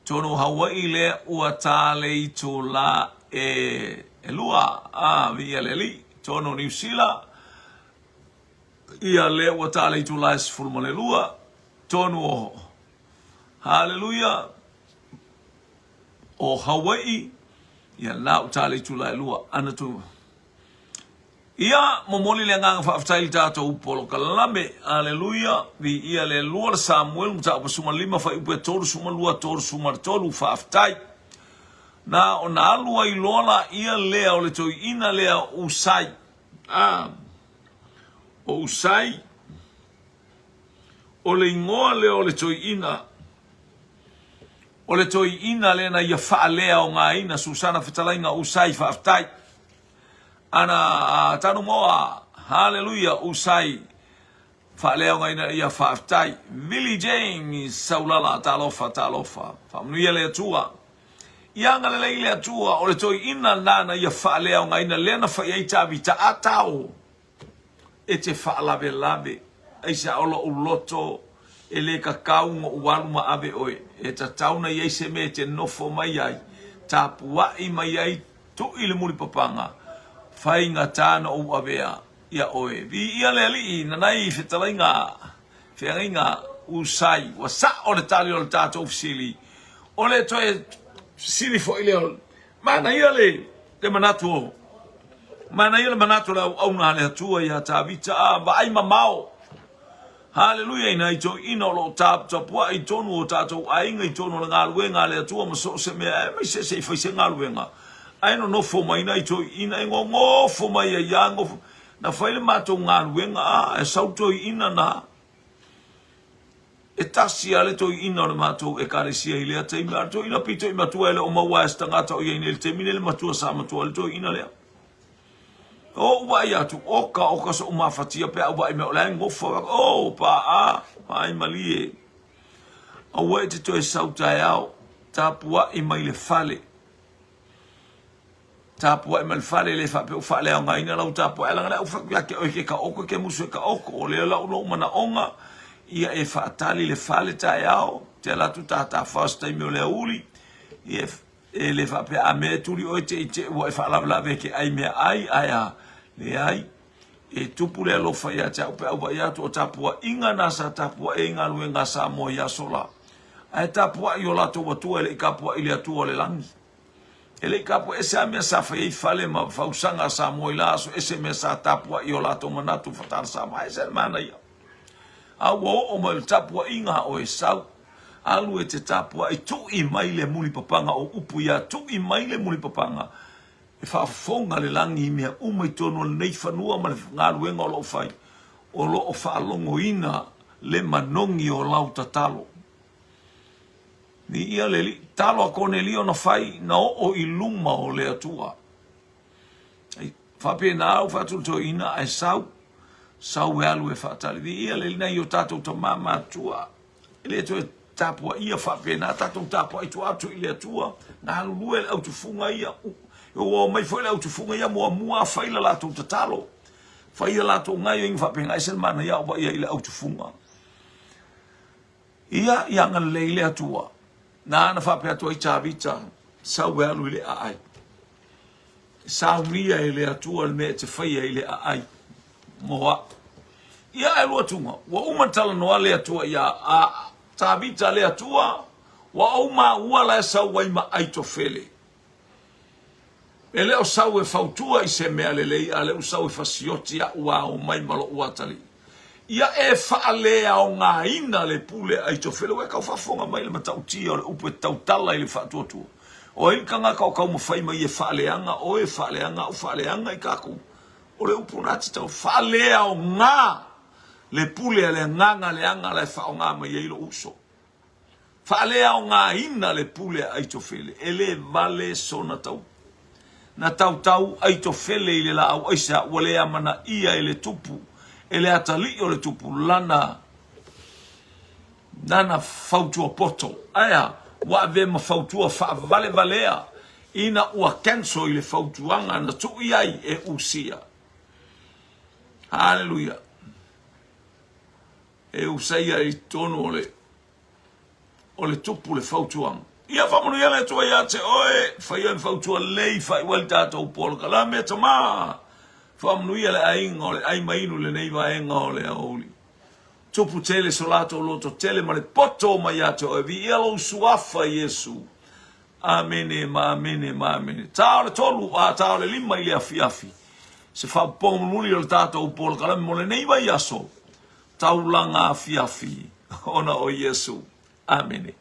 Tonu o Hawaii lea ua tā le itu la e, e lua, a, vi ia le li. Tonu o New Zealand, ia lea ua tā le itu la e 12. Tonu o, haleluia, o Hawai'i, ia la u tā le itula e lua, ana tu. Ia, momoli le agaga faafetai i le tatou polokalame. Aleluia, viia le lua le Samuel, mataupu 15, fuaiupu e 32, 33, faafetai. Na ona alu ai loa laia lea o le toeaina lea o Usai. Ah, o Usai, o le igoa lea o le toeaina, O le toeaina lea na ia faaleaogaina Susana fetalaiga Usai faafetai. Ana Tanumoa haleluia Usai faaleaogaina ia faafetai. Billy James Saulala talofa talofa faamanuia le Atua. Ia agalelei le Atua o le toeaina lena na ia faaleaogaina lea na fai ai Tavita atao e te faalavelave aisea o lou loto. E le tatau ona ou alu ma ave oe. E tatau ona i ai se mea e te nofo mai ai, tapuai mai ai, tui le mulipapaga, faigata ona ou avea ia oe. Viia le Alii, nanai fetalaiga, feagaiga, Usai, ua sao le tali o le tatou fesili. O le toe fesili foi lea, manaia le le manatu o manaia le manatu o le auauna a le Atua ia Tavita, a vaai mamao. Haleluia i nai toeaiina o lo o taputapuai i totonu o tatou aiga i totonu o le galuega a le Atua ma so o se mea aemaise se i fai se galuega ae nonofo mai nai toeaiina e gogofo mai ai lava gofo na fai le matou galuega a e sau toeaiina na e tasi lava le toeaina o le matou ekalesia i lea taimi a o le toeaina pito i matua e le o maua e se tagata o i ai nei i le taimi nei le matua sa matua ai le toeaina lea. Ou vaai atu, oka oka soʻu mafatia pe a ou vaai mai o la e gofo, oh, paa, vaai malie. Aua e te toe sau taeao, tapuai mai le fale. Tapuai mai le fale, le faapea ua faaleaogaina lau tapuai, leaga o lea ua fai atu ia te oe e te taoto, e te musu e taoto. O lea la lou manaoga, ia e faatali le fale taeao, te alu atu ta tafao se taimi o le aoauli, ia E le faapea a mea e tuli oe te i te ua e faalavelave e te ai mea ai, ae a? Leai. E tupu le alofa ia te au pe a ou vaai atu o tapuaiga na sa tapuai ai galuega a Samoa i aso la. Ae tapuai i o latou Atua e le i tapuai i le Atua o le lagi. E le i tapuai ese a mea sa fai ai fale ma fausaga a Samoa i la aso ese mea sa tapuai i o latou manatu fatala Samoa. Ese le manaia. A ua oo mai o le tapuaiga a oe sau. Alu e te tapuai, tui mai le mulipapaga o upu ia, tui mai le mulipapaga e faafofoga le lagi i mea uma i totonu o lenei fanua ma le galuega o lo o fai, o lo o faalogoina le manogi o lau tatalo. Viia le Alii. Talo a Konelio na fai, na oo i luma o le Atua. Faapena au faatulitoina ae sau, sau e alu e faatali. Viia le Alii, nai o tatou tama matua. E le toe tapuaia faapena, tatou tapuai tua atu i le Atua, galulue le autufuga ia. Ua omai foi le autufuga ia muamua fai la latou tatalo, fai a latou gaioiga faapena, ese le manaia o vaia i le autufuga. Ia, ia agalelei le Atua. Na ana faapea atu ai Tavita, sau e alu i le aai. E saunia e le Atua le mea e te faia i le aai mo au. Ia ae luatuga, ua uma talanoa le Atua ia a Tavita le Atua, ua ou maua la e sau ai ma Aitofele. E le o sau e fautua i se mea lelei, a lea ua sau e fasioti a'u a omai ma lo'u atalii. Ia e faaleaogaina le pule a Aitofele. Ua e tau faafofoga mai i le matautia o le upu e tautala i le faatuatua. O ai le tagata o taumafai mai e faaleaga oe, faaleaga a'u, faaleaga i tatou? O le upu lena te tau faaleaoga le pule a le agaga leaga la e faaaoga mai ai lou uso. Faaleaogaina le pule a Aitofele, e le vale sona tau. Na tautau Aitofele i le laau aisa ua le amanaia e le tupu, e le atalii o le tupu, lana, lana fautua poto. Ae a? Ua avea ma fautua faavalevalea ina ua cancel i le fautuaga na tuu i ai e Usia. Haleluia! E usaia i totonu o le o le tupu le fautuaga. Ia faamanuia le Atua ia te oe, faia le fautua lelei, faaiu ai le tatou polokalame, tama. Faamanuia le aiga o le ai ma inu lenei vaega o le aoauli. Tupu tele so latou loto tele ma le poto mai ia te oe. Viia lou suafa Iesu. Amene ma amene ma amene. Ta o le tolu, a ta o le lima i le afiafi. Se faapopoga mulimuli o le tatou polokalame mo lenei vaiaso. Taulaga afiafi ona o Iesu. Amene.